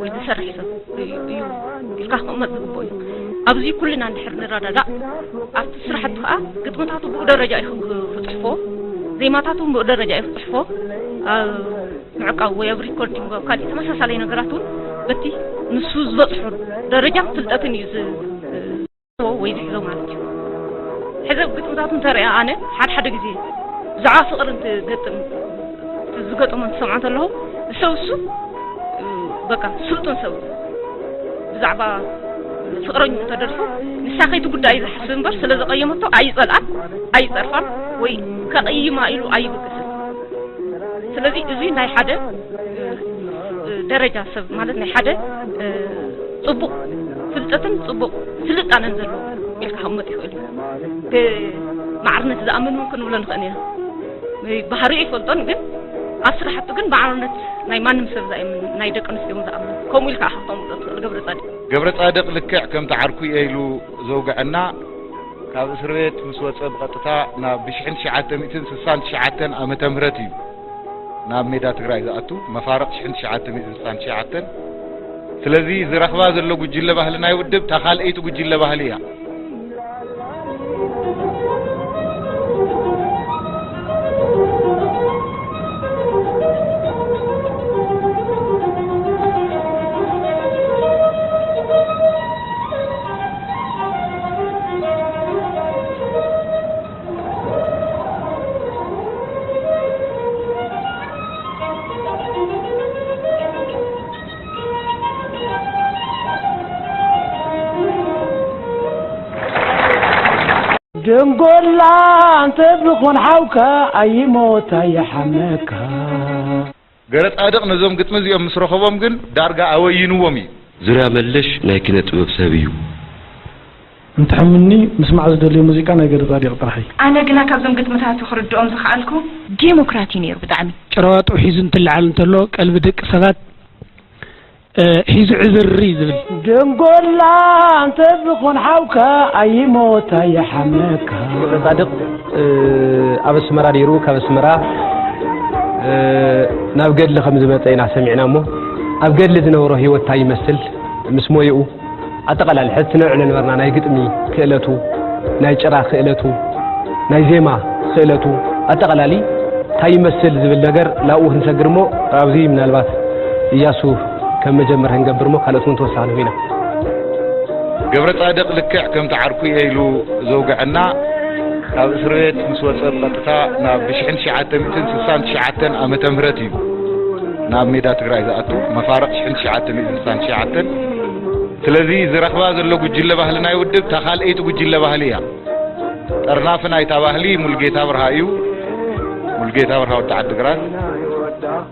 ወይ ዝሰርሕ ሰብ እዩ፣ እዩ ኢልካ ክቕመጥ ዝግብኦ እዩ። ኣብዚ ኩልና እንድሕር ንረዳዳእ፣ ኣብቲ ስራሕቲ ከዓ ግጥምታቱ ብኡ ደረጃ እዩ ክጽሕፎ፣ ዜማታቱ ብኡ ደረጃ እዩ ክጽሕፎ። ኣብ ምዕቃብ ወይ ኣብ ሪኮርዲንግ፣ ኣብ ካልእ ተመሳሳሊ ነገራት እውን በቲ ንሱ ዝበጽሖ ደረጃ ፍልጠትን እዩ ዝ-፣ ወይ ዝሕዞ ማለት እዩ። ሕዚ ኣብ ግጥምታቱ እንተሪኣ ኣነ ሓደ ሓደ ግዜ ብዛዕባ ፍቕሪ እንትገጥም፣ ዝገጠሞ እንትሰምዖ እንተለኹ፣ ንሰብ እሱ፣ በቃ፣ ስልጡን ሰብ እዩ። ብዛዕባ ፍቕረኝኡ እንተደርፉ፣ ንሳ ከይትጉዳእ እዩ ዝሓስብ እምበር፣ ስለ ዘቐየመቶ ኣይጸልኣን፣ ኣይጸርፋን፣ ወይ ከቐይማ ኢሉ ኣይብገስን። ስለዚ እዚ ናይ ሓደ ደረጃ ሰብ ማለት ናይ ሓደ ጽቡቕ ፍልጠትን ጽቡቕ ስልጣነን ዘለዎ ኢልካ ክቕመጥ ይኽእል እዩ። ማዕርነት ዝኣምን እውን ክንብሎ ንኽእል ኢና። ባህሪኡ ይፈልጦን ግን ኣብ ስራሕቱ ግን ማዕርነት ናይ ማንም ሰብ ዝኣምን ናይ ደቂ ኣንስትዮ እውን ዝኣምን ከምኡ ኢልካ ክትቕምጦ ትኽእል። ገብረ ፃድቅ ገብረ ፃድቅ ልክዕ ከምቲ ዓርኩ እየ ኢሉ ዘውግዐና ካብ እስር ቤት ምስ ወፀ ብቐጥታ ናብ ብ ሽሕን ትሽዓተ ሚእትን ስሳን ትሽዓተን ዓመተ ምህረት እዩ ናብ ሜዳ ትግራይ ዝኣቱ። መፋርቕ ሽሕን ትሽዓተ ሚእትን ስሳን ትሽዓተን። ስለዚ ዝረኽባ ዘሎ ጉጅለ ባህሊ ናይ ውድብ እታ ካልኣይቲ ጉጅለ ባህሊ እያ። ደንጎላ እንተ ብኾን ሓውካ ኣይሞት ኣይሓመካ። ገረጻድቕ ነዞም ግጥሚ እዚኦም ምስ ረኸቦም ግን ዳርጋ ኣወይንዎም እዩ። ዙርያ መለሽ ናይ ኪነ ጥበብ ሰብ እዩ። እንተሕምኒ ምስማዕ ዝደልዮ ሙዚቃ ናይ ገረጻድቕ ጥራሕ እዩ። ኣነ ግና ካብዞም ግጥምታቱ ክርድኦም ዝኸኣልኩ። ዴሞክራት እዩ ነይሩ ብጣዕሚ። ጭራዋጡ ሒዙ እንትለዓል እንተሎ ቀልቢ ደቂ ሰባት እ፣ ሒዙ ዕዝር እዩ ዝብል። ደንጎላ እንተ ዝኾን ሓውካ ኣይሞት ኣይሓመካ። ገብረ ጻድቕ፣ እ፣ ኣብ ኣስመራ ነይሩ። ካብ ኣስመራ፣ እ፣ ናብ ገድሊ ከም ዝመጸ ኢና ሰሚዕና እሞ፣ ኣብ ገድሊ ዝነበሮ ህይወት እንታይ ይመስል? ምስ ሞይኡ ኣጠቓላሊ ሕዚ ነውዕሎ ነበርና ናይ ግጥሚ ክእለቱ፣ ናይ ጭራ ክእለቱ፣ ናይ ዜማ ክእለቱ ኣጠቓላሊ እንታይ ይመስል ዝብል ነገር ናብኡ ክንሰግር እሞ፣ ኣብዚ ምናልባት እያሱ ከም መጀመር ክንገብር እሞ፣ ካልኦት እውን ተወሳኺ ንኹና። ገብረ ጻድቕ ልክዕ ከምቲ ዓርኩ እየ ኢሉ ዘውግዐና፣ ካብ እስር ቤት ምስ ወጸ ብቐጥታ ናብ ብ ሽሕን ትሽዓተ ሚእትን ስሳን ትሽዓተን ዓመተ ምህረት እዩ ናብ ሜዳ ትግራይ ዝኣቱ፣ መፋርቕ ሽሕን ትሽዓተ ሚእትን ስሳን ትሽዓተን። ስለዚ ዝረኽባ ዘሎ ጉጅለ ባህሊ ናይ ውድብ እታ ካልኣይቲ ጉጅለ ባህሊ እያ። ጠርናፊ ናይታ ባህሊ ሙልጌታ ብርሃ እዩ። ሙልጌታ ብርሃ ወዲ ዓዲግራት።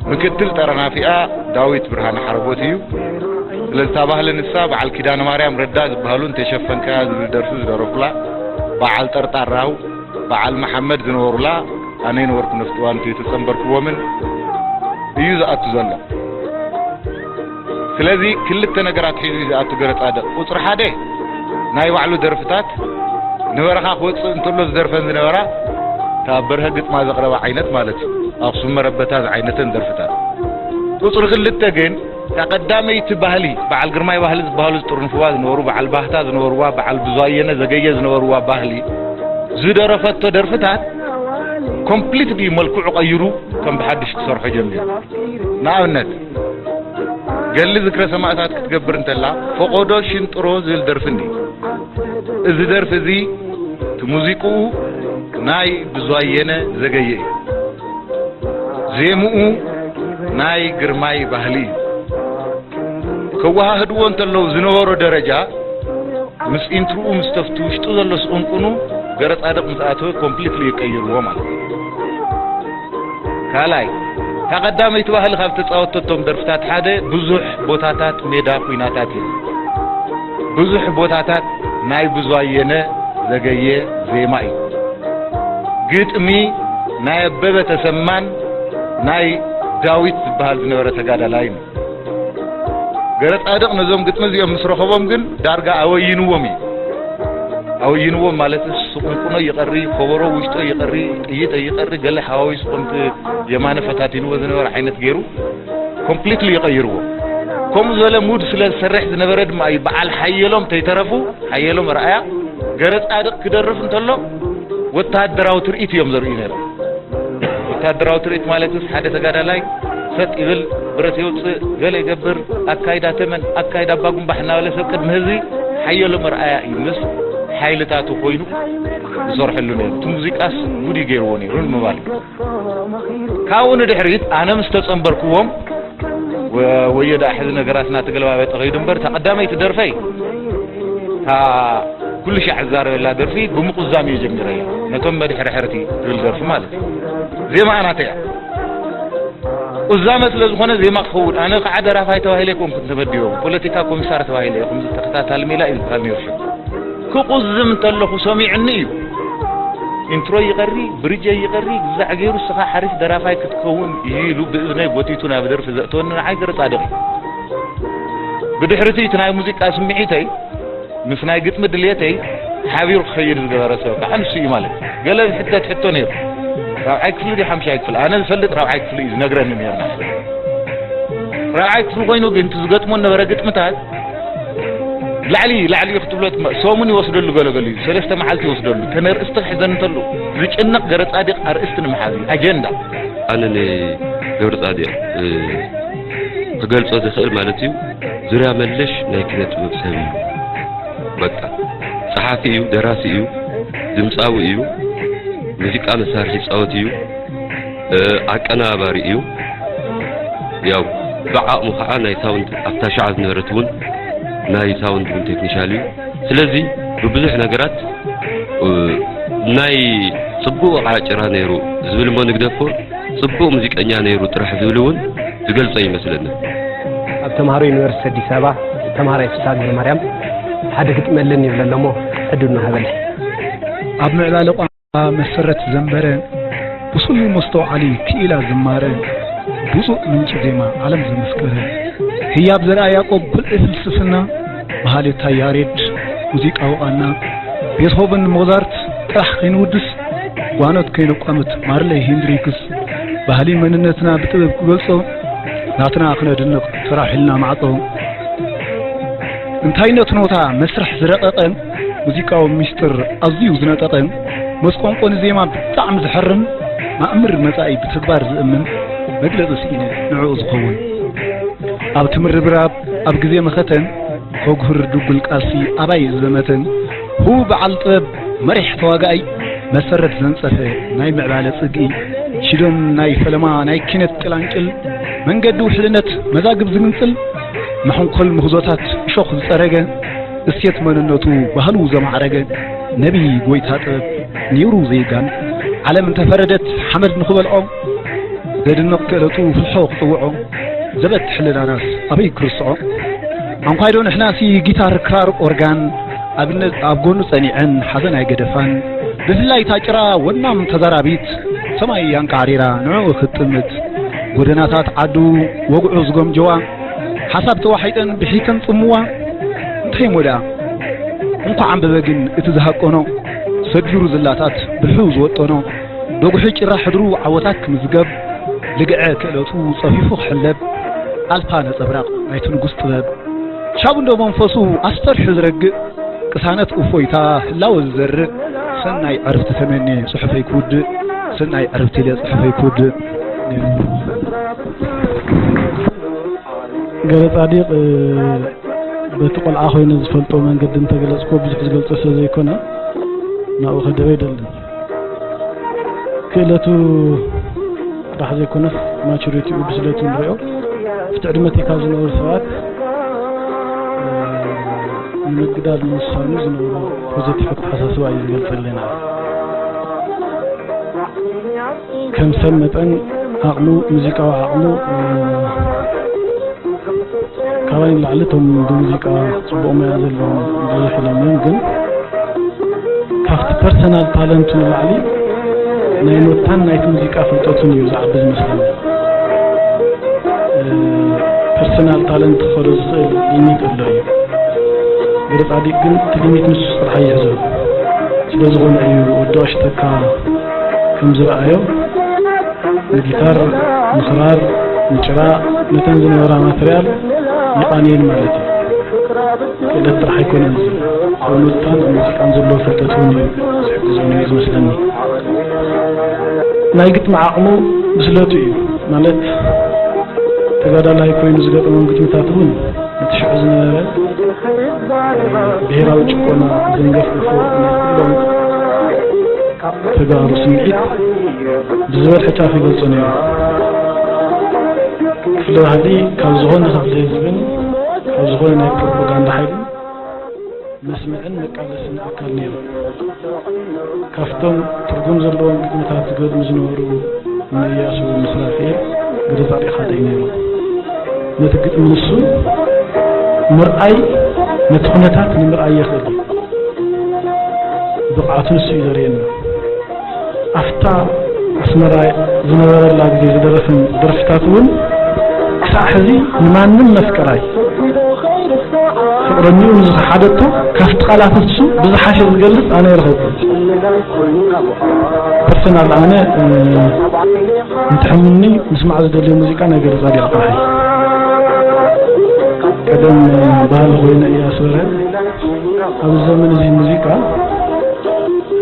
ምክትል ጠርናፊኣ ዳዊት ብርሃነ ሓረጎት እዩ። ስለዚ እታ ባህሊ ንሳ በዓል ኪዳነ ማርያም ረዳ ዝበሃሉ እንተሸፈንካያ ዝብል ደርፊ ዝደረፉላ፣ በዓል ጠርጣራው፣ በዓል መሓመድ ዝነበሩላ፣ ኣነ ይነበርኩ ነፍጥዋን ከይተጸንበርክዎምን እዩ ዝኣቱ ዘሎ። ስለዚ ክልተ ነገራት ሒዙ እዩ ዝኣቱ ገረጻድቕ። ቁጽሪ ሓደ ናይ ባዕሉ ደርፍታት ንበረኻ ክወጽእ እንተሎ ዝደርፈን ዝነበራ፣ ካብ በርሀ ግጥማ ዘቕረባ ዓይነት ማለት እዩ። ኣኽሱም መረበታ ዝዓይነተን ደርፍታት። ቁጽሪ ክልተ ግን እታ ቀዳመይቲ ባህሊ፣ በዓል ግርማይ ባህሊ ዝበሃሉ ዝጥርንፍዋ ዝነበሩ፣ በዓል ባህታ ዝነበርዋ፣ በዓል ብዙኣየነ ዘገየ ዝነበርዋ ባህሊ ዝደረፈቶ ደርፍታት ኮምፕሊትሊ መልክዑ ቀይሩ ከም ብሓድሽ ክሰርሖ ጀሚሩ። ንኣብነት፣ ገድሊ ዝክረ ሰማእታት ክትገብር እንተላ፣ ፈቖዶ ሽንጥሮ ዝብል ደርፊ እኒኦ። እዚ ደርፊ እዚ፣ እቲ ሙዚቅኡ ናይ ብዙኣየነ ዘገየ እዩ። ዜምኡ ናይ ግርማይ ባህሊ እዩ። ከወሃህድዎ እንተለዉ ዝነበሮ ደረጃ፣ ምስ ኢንትርኡ ምስ ተፍቲ ውሽጡ ዘሎ ስቕንቅኑ ገረጻድቕ ምስ ኣተወ ኮምፕሊትሊ ይቀይርዎ ማለት እዩ። ካልኣይ፣ እታ ቀዳመይቲ ባህሊ ካብ ተጻወተቶም ደርፍታት ሓደ ብዙሕ ቦታታት ሜዳ ኲናታት እዩ። ብዙሕ ቦታታት ናይ ብዙኣየነ ዘገየ ዜማ እዩ። ግጥሚ ናይ ኣበበ ተሰማን ናይ ዳዊት ዝበሃል ዝነበረ ተጋዳላይ እዩ። ገረጻድቕ ነዞም ግጥሚ እዚኦም ምስ ረኸቦም ግን ዳርጋ ኣወይንዎም እዩ። ኣወይንዎም ማለትስ ስቑንቁኖ ይቐሪ፣ ኮበሮ ውሽጦ ይቐሪ፣ ጥይት ይቐሪ፣ ገለ ሓዋዊሱ ከምቲ የማነ ፈታቲንዎ ዝነበረ ዓይነት ገይሩ ኮምፕሊትሊ ይቐይርዎ። ከምኡ ዝበለ ሙድ ስለ ዝሰርሕ ዝነበረ ድማ እዩ በዓል ሓየሎም ተይተረፉ፣ ሓየሎም ርኣያ ገረጻድቕ ክደርፍ እንተሎ ወታደራዊ ትርኢት እዮም ዘርእዩ ነይሮም። ወታደራዊ ትርኢት ማለት ምስ ሓደ ተጋዳላይ ሰጥ ይብል፣ ብረት የውፅእ፣ ገለ ይገብር፣ ኣካይዳ ተመን፣ ኣካይዳ ኣባጉምባሕ እናበለ ሰብ ቅድሚ ህዝቢ ሓየሎም ርኣያ እዩ ምስ ሓይልታቱ ኮይኑ ዝሰርሐሉ ነይሩ። እቲ ሙዚቃስ ጉድ እዩ ገይርዎ ነይሩ ንምባል እዩ። ካብኡ ንድሕሪት ኣነ ምስ ተጸንበርክዎም፣ ወ-፣ ወዮ ደኣ ሕዚ ነገራት እናተገለባበጠ ከይዱ እምበር፣ እታ ቀዳመይቲ ደርፈይ፣ እታ ኩሉ ሻዕ ዝዛረበላ ደርፊ ብምቁዛም እየ ጀሚረያ። ነቶም መድሕርሕርቲ ትብል ደርፊ ማለት እዩ። ዜማኣ ናተይ እያ። ቁዛመ ስለ ዝኾነ ዜማ ክኸውን፣ ኣነ ከዓ ደራፋይ ተባሂለ ኣይኮንኩን ተመዲበ፣ ፖለቲካ ኮሚሳር ተባሂለ እየ፣ ከምዚ ተኸታታሊ ሜላ እዩ ዝበሃል ነይሩ ሽዑ። ክቑዝም እንተለኹ ሰሚዑኒ እዩ። ኢንትሮ ይቐሪ፣ ብሪጅ ይቐሪ፣ ግዛዕ ገይሩ፣ "እስኻ ሓሪፍ ደራፋይ ክትከውን እዩ" ኢሉ ብእዝነይ ጎቲቱ ናብ ደርፊ ዘእተወኒ ንዓይ ገረጻድቕ እዩ። ብድሕሪቲ እቲ ናይ ሙዚቃ ስምዒተይ ምስ ናይ ግጥሚ ድልየተይ ሓቢሩ ክኸይድ ዝገበረ ሰብ ከዓ ንሱ እዩ ማለት እዩ። ገለ ዝሕተት ሕቶ ነይሩ። ራብዓይ ክፍሊ ድዩ ሓምሻይ ክፍሊ? ኣነ ዝፈልጥ ራብዓይ ክፍሊ እዩ ዝነግረኒ ነይሩ። ንሱ ራብዓይ ክፍሊ ኮይኑ ግን እቲ ዝገጥሞ ነበረ ግጥምታት ላዕሊ ላዕሊ እዩ ክትብሎ ትመ-፣ ሰሙን ይወስደሉ፣ ገለገሉ እዩ ሰለስተ መዓልቲ ይወስደሉ። እተን ኣርእስቲ ክሕዘን እንተሎ ዝጭነቕ ገረጻዲቕ ኣርእስቲ ንምሓዝ እዩ፣ ኣጀንዳ። ኣነ ንገብረጻዲቕ፣ እ፣ ክገልጾ ዝኽእል ማለት እዩ፣ ዙርያ መለሽ ናይ ኪነ ጥበብ ሰብ እዩ። በቃ፣ ጸሓፊ እዩ፣ ደራሲ እዩ፣ ድምጻዊ እዩ፣ ሙዚቃ መሳርሒ ይጻወት እዩ፣ እ፣ ኣቀናባሪ እዩ። ያው ብዓቕሙ ኸዓ ናይ ሳውንድ፣ ኣብታ ሸዓ ዝነበረት እውን ናይ ሳውንድ እውን ቴክኒሻል እዩ። ስለዚ ብብዙሕ ነገራት፣ እ፣ ናይ ጽቡቕ ወቕዓ ጭራ ነይሩ ዝብል እሞ ንግደፎ፣ ጽቡቕ ሙዚቀኛ ነይሩ ጥራሕ ዝብል እውን ዝገልጾ ይመስለኒ። ኣብ ተምሃሮ ዩኒቨርሲቲ ኣዲስ ኣበባ ተምሃራይ ፍስሃ ገብረማርያም ሓደ ግጥሚ ኣለኒ ይብል ኣሎ እሞ ዕድል ንሃበኒ። ኣብ ምዕባለ ቋንቋ መሰረት ዘንበረ፣ ብሱል መስተውዓሊ ክኢላ ዝማረ፣ ብፁዕ ምንጪ ዜማ ዓለም ዘመስከረ፣ ህያብ ዘርኣ ያዕቆብ ብልዒ ፍልስፍና፣ መሃሌታይ ያሬድ ሙዚቃዊ ቃና፣ ቤትሆቨን ሞዛርት ጥራሕ ከይንውድስ፣ ጓኖት ከይነቋምት ማርለይ ሄንድሪክስ፣ ባህሊ መንነትና ብጥበብ ክገልጾ፣ ናትና ክነድንቕ ተራሒልና ማዕጾ። እንታይነት ኖታ መስርሕ ዝረቐቐ፣ ሙዚቃዊ ሚስጥር ኣዝዩ ዝነጠቐ፣ መስቆንቆኒ ዜማ ብጣዕሚ ዝሕርም፣ ማእምር መጻኢ ብተግባር ዝእምን፣ መግለጺ ስኢነ ንዕኡ ዝኸውን። ኣብ ትምርብራብ ኣብ ግዜ መኸተን፣ ከጉህር ድጉል ቃልሲ ኣባይ ዝዘመተን፣ ህቡብ በዓል ጥበብ መሪሕ ተዋጋኣይ፣ መሰረት ዘንጸፈ ናይ ምዕባለ ጽግኢ፣ ሽደን ናይ ፈለማ ናይ ኪነት ጭላንጭል፣ መንገዲ ውሕልነት መዛግብ ዝግንጽል፣ መሐንኮል ምህዞታት እሾኽ ዝጸረገ፣ እሴት መንነቱ ባህሉ ዘማዕረገ፣ ነቢይ ጎይታ ጥበብ ነይሩ ዘይጋን፣ ዓለም እንተፈረደት ሓመድ ንኽበልዖ፣ ዘድንቕ ክእለቱ ፍልሖ ክጽውዖ፣ ዘበት ሕልናናስ ኣበይ ክርስዖ? ኣንኳይዶ ንሕናሲ ጊታር፣ ክራር፣ ኦርጋን ኣብነት ኣብ ጎኑ ጸኒዐን ሓዘን ኣይገደፋን። ብፍላይ እታ ጭራ ወናም ተዛራቢት ሰማይ ኣንቃዕሪራ ንዕኡ ክትጥምት። ጎደናታት ዓዱ ወግዑ ዝጎምጀዋ፣ ሓሳብ ተዋሒጠን ብሒተን ጽምዋ። እንታይ እሞ ደኣ? እንኳዕ ኣንበበ ግን እቲ ዝሃቀኖ፣ ሰጊሩ ዝላታት ብልሑ ዝወጠኖ፣ ደጉሒ ጭራ ሕድሩ ዓወታት ክምዝገብ፣ ልግዐ ክእለቱ ጸፊፉ ክሕለብ፣ ኣልፋ ነጸብራቕ ናይቲ ንጉስ ጥበብ። ሻቡ እንዶ መንፈሱ ኣስተርሑ ዝረግእ፣ ቅሳነት እፎይታ ህላወ ዝዘርእ፣ ሰናይ ዕርፍቲ ተመንየ ጽሑፈይ ክውድእ፣ ሰናይ ዕርፍቲ ኢለ ጽሑፈይ ክውድእ። ገረ ጻዲቕ፣ እ፣ በቲ ቆልዓ ኮይነ ዝፈልጦ መንገዲ እንተገለጽኩዎ ብዙሕ ዝገልጾ ስለ ዘይኮነ ናብኡ ከድህቦ ኣይደልን። ክእለቱ ጥራሕ ዘይኮነስ ማቹሪቲኡ፣ ብስለቱ ንሪኦ። ኣብቲ ዕድመ እቲ ካብ ዝነበሩ ሰባት፣ እ፣ ንምግዳል ምውሳኑ ዝነበሮ ፖዘቲቭ ኣተሓሳስባ እዩ ዝገልጸልና። ከም ሰብ መጠን ዓቕሙ፣ ሙዚቃዊ ዓቕሙ፣ እ፣ ካባይ ንላዕሊ እቶም ብሙዚቃ ጽቡቕ ሞያ ዘለዎም ብዙሕ ኢሎም እዮም፣ ግን ካብቲ ፐርሰናል ታለንቱ ንላዕሊ ናይ ኖታን ናይቲ ሙዚቃ ፍልጠቱን እዩ ዝዓቢ ዝመስለኒ። እ፣ ፐርሰናል ታለንት ክኸዶ ዝኽእል ሊሚት ኣሎ እዩ። ገረ ጻዲቅ ግን እቲ ሊሚት ንሱ ጥራሕ ይሕዞ። ስለ ዝኾነ እዩ ወዲ ኣሽተካ ከም ዝረኣዮ ንጊታር፣ ንኽራር፣ ንጭራ፣ ነተን ዝነበራ ማተርያል ይቓንየን ማለት እዩ። ክእለት ጥራሕ ኣይኮነን እዚ። ኣብ ኖታን ኣብ ሙዚቃን ዘለዎ ፍልጠት እውን እዩ ዝሕግዞ ነይሩ ዝመስለኒ። ናይ ግጥሚ ዓቕሙ ብስለቱ እዩ። ማለት ተጋዳላይ ኮይኑ ዝገጠሞም ግጥምታት እውን ነቲ ሽዑ ዝነበረ ብሄራዊ ጭቆና ዘንገፍገፎ ናይ ኩሎም ተጋሩ ስምዒት ብዝበዝሐ ጫፍ ይገልጾ ነይሩ። ክፍለ ባህሊ ካብ ዝኾነ ክፍሊ ህዝብን ካብ ዝኾነ ናይ ፕሮፓጋንዳ ሓይልን መስምዕን መቃለስን ኣካል ነይሩ። ካብቶም ትርጉም ዘለዎም ግጥምታት ዝገጥሙ ዝነበሩ እነ እያሱ ምስ ራፍኤል ግደ ጻድቕ ሓደ እዩ ነይሩ። ነቲ ግጥሚ ንሱ ምርኣይ፣ ነቲ ኩነታት ንምርኣይ የኽእል እዩ። ብቕዓቱ ንሱ እዩ ዘርእየና። ኣብታ ኣስመራ ዝነበረላ ግዜ ዝደረፈን ደርፍታት እውን ክሳዕ ሕዚ ንማንም መፍቀራይ ፍቕረኒኡ ንዝኸሓደቶ ካብቲ ቃላት ንሱ ብዝሓሸ ዝገልጽ ኣነ ኣይረኸብኩን። ፐርሰናል ኣነ፣ እ፣ እንትሕምኒ ምስማዕ ዝደልዮ ሙዚቃ ናይ ገብረጻድቕ ጥራሕ እዩ። ቀደም ባህሊ ኮይነ እያ ኣስመረ። ኣብዚ ዘመን እዚ ሙዚቃ፣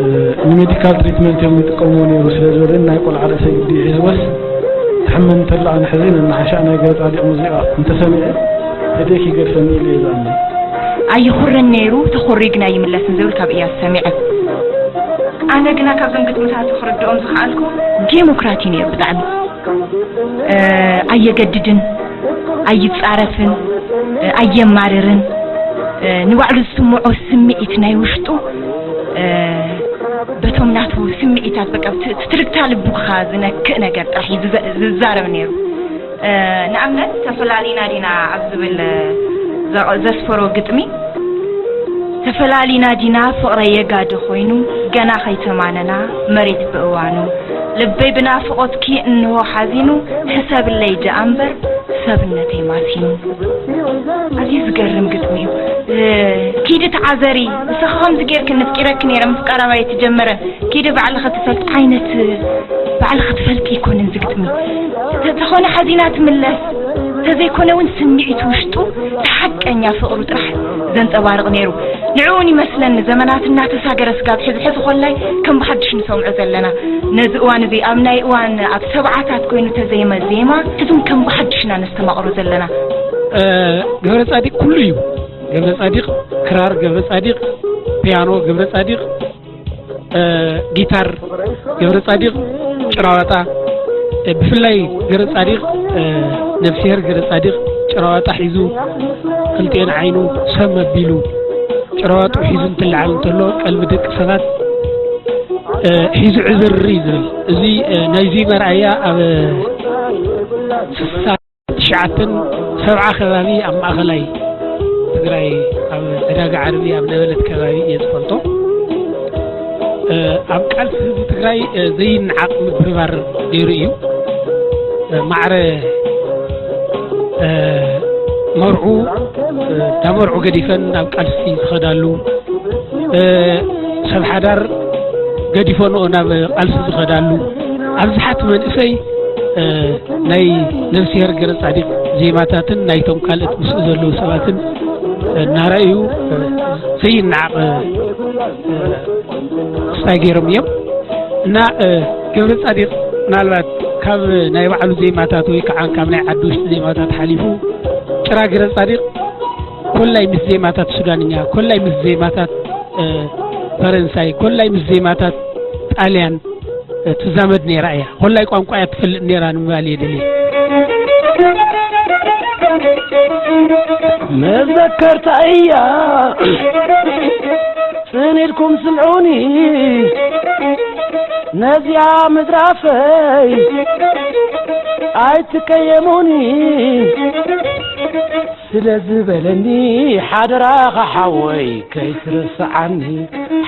እ፣ ንሜዲካል ትሪትመንት እዮም ይጥቀምዎ ነይሩ ስለ ዝበለኒ ናይ ቆልዓ ርእሰይ ግዲ ሒዝወስ ትሕመን እንተላ ኣነ ሕዚ ነናሓሻ ናይ ገብረጻድቕ ሙዚቃ እንተሰሚዐ እደክ ይገድፈኒ ኢሉ እየ ዝኣምን። ኣይኹርን ነይሩ፣ ተኾርዩ ግና ይምለስን ዝብል ካብ እያሱ ሰሚዐ። ኣነ ግና ካብዞም ግጥምታቱ ክርድኦም ዝኸኣልኩ ዴሞክራት እዩ ነይሩ ብጣዕሚ። እ፣ ኣየገድድን፣ ኣይጻረፍን፣ እ፣ ኣየማርርን፣ እ፣ ንባዕሉ ዝስምዖ ስምዒት ናይ ውሽጡ፣ እ፣ በቶም ናቱ ስምዒታት በቃ ብት-፣ ትርግታ ልቡኻ ዝነክእ ነገር ጥራሕ እዩ ዝዘ-፣ ዝዛረብ ነይሩ። እ፣ ንኣብነት ተፈላሊና ዲና ኣብ ዝብል ዘ-፣ ዘስፈሮ ግጥሚ፣ ተፈላሊና ዲና ፍቕረይ የጋዲ ኮይኑ፣ ገና ከይተማነና መሬት ብእዋኑ፣ ልበይ ብናፍቖትኪ እንሆ ሓዚኑ፣ ሕሰብለይ ደኣ እምበር ሰብነተይ ማሲኑ። ኣዝዩ ዝገርም ግጥሚ እዩ። እ፣ ኪዲ ተዓዘሪ፣ ንስኺ ከምዚ ጌርክኒ ኣፍቂረኪ ነይረ፣ ምፍቃር ኣባይ ተጀመረ፣ ኪዲ ባዕልኺ ትፈልጢ ዓይነት፣ ባዕልኺ ትፈልጢ ኣይኮነን ዝግጥሚ። ተኾነ ሓዚና ትምለስ፣ ተዘይኮነ እውን ስምዒት ውሽጡ እቲ ሓቀኛ ፍቕሩ ጥራሕ ዘንጸባርቕ ነይሩ። ንዕኡ እውን ይመስለኒ ዘመናት እናተሳገረ ስጋብ ሕዚ፣ ሕዚ ኮላይ ከም ብሓድሽ ንሰምዖ ዘለና። ነዚ እዋን እዚ ኣብ ናይ እዋን ኣብ ሰብዓታት ኮይኑ ተዘየመ ዜማ፣ ሕዚ እውን ከም ብሓድሽ ኢና ነስተማቕሮ ዘለና። እ፣ ገብረ ጻዲቕ ኩሉ እዩ። ገብረ ጻዲቕ ክራር፣ ገብረ ጻዲቕ ፒያኖ፣ ገብረ ጻዲቕ እ፣ ጊታር፣ ገብረ ጻዲቕ ጭራዋጣ፣ እ፣ ብፍላይ ገብረ ጻዲቕ፣ እ፣ ነፍስሄር ገብረ ጻዲቕ ጭራዋጣ ሒዙ፣ ክልቲኤን ዓይኑ ሰብ መቢሉ ጭራዋጡ ሒዙ እንትለዓል እንተሎ ቀልቢ ደቂ ሰባት፣ እ፣ ሒዙ ዕዝር እዩ ዝብል። እዚ፣ እ፣ ናይዚ መርኣያ ኣብ ስሳ ትሽዓተን ሰብዓ ከባቢ ኣብ ማእኸላይ ትግራይ ኣብ ዕዳጋ ዓርቢ ኣብ ነበለት ከባቢ እየ ዝፈልጦ። እ፣ ኣብ ቃልሲ ህዝቢ ትግራይ፣ እ፣ ዘይነዓቕ ምብርባር ነይሩ እዩ። እ፣ ማዕረ፣ እ፣ መርዑ፣ እ፣ እንዳ መርዑ ገዲፈን ናብ ቃልሲ ዝኸዳሉ፣ እ፣ ሰብ ሓዳር ገዲፈንኦ ናብ ቃልሲ ዝኸዳሉ ኣብዝሓት መንእሰይ፣ እ፣ ናይ ነፍስሄር ገረ ጻዲቅ ዜማታትን ናይቶም ካልኦት ምስኡ ዘለዉ ሰባትን እናረኣዩ፣ እ፣ ዘይነዓቕ፣ እ፣ ክስታይ ገይሮም እዮም። እና፣ እ፣ ገብረ ጻዲቅ ምናልባት ካብ ናይ ባዕሉ ዜማታት ወይ ከዓ ካብ ናይ ዓዲ ውሽጢ ዜማታት ሓሊፉ ጭራ ገረ ጻዲቅ ኮላይ ምስ ዜማታት ሱዳንኛ፣ ኮላይ ምስ ዜማታት፣ እ፣ ፈረንሳይ፣ ኮላይ ምስ ዜማታት ጣልያን፣ እ፣ ትዛመድ ነይራ እያ። ኮላይ ቋንቋ እያ ትፈልጥ ነይራ ንምባል እየ ደልየ። መዘከርታ እያ፣ ጽን ኢልኩም ስምዑኒ፣ ነዚኣ ምድራፈይ ኣይትቀየሙኒ። ስለ ዝበለኒ ሓደራኻ ሓወይ ከይትርስዓኒ፣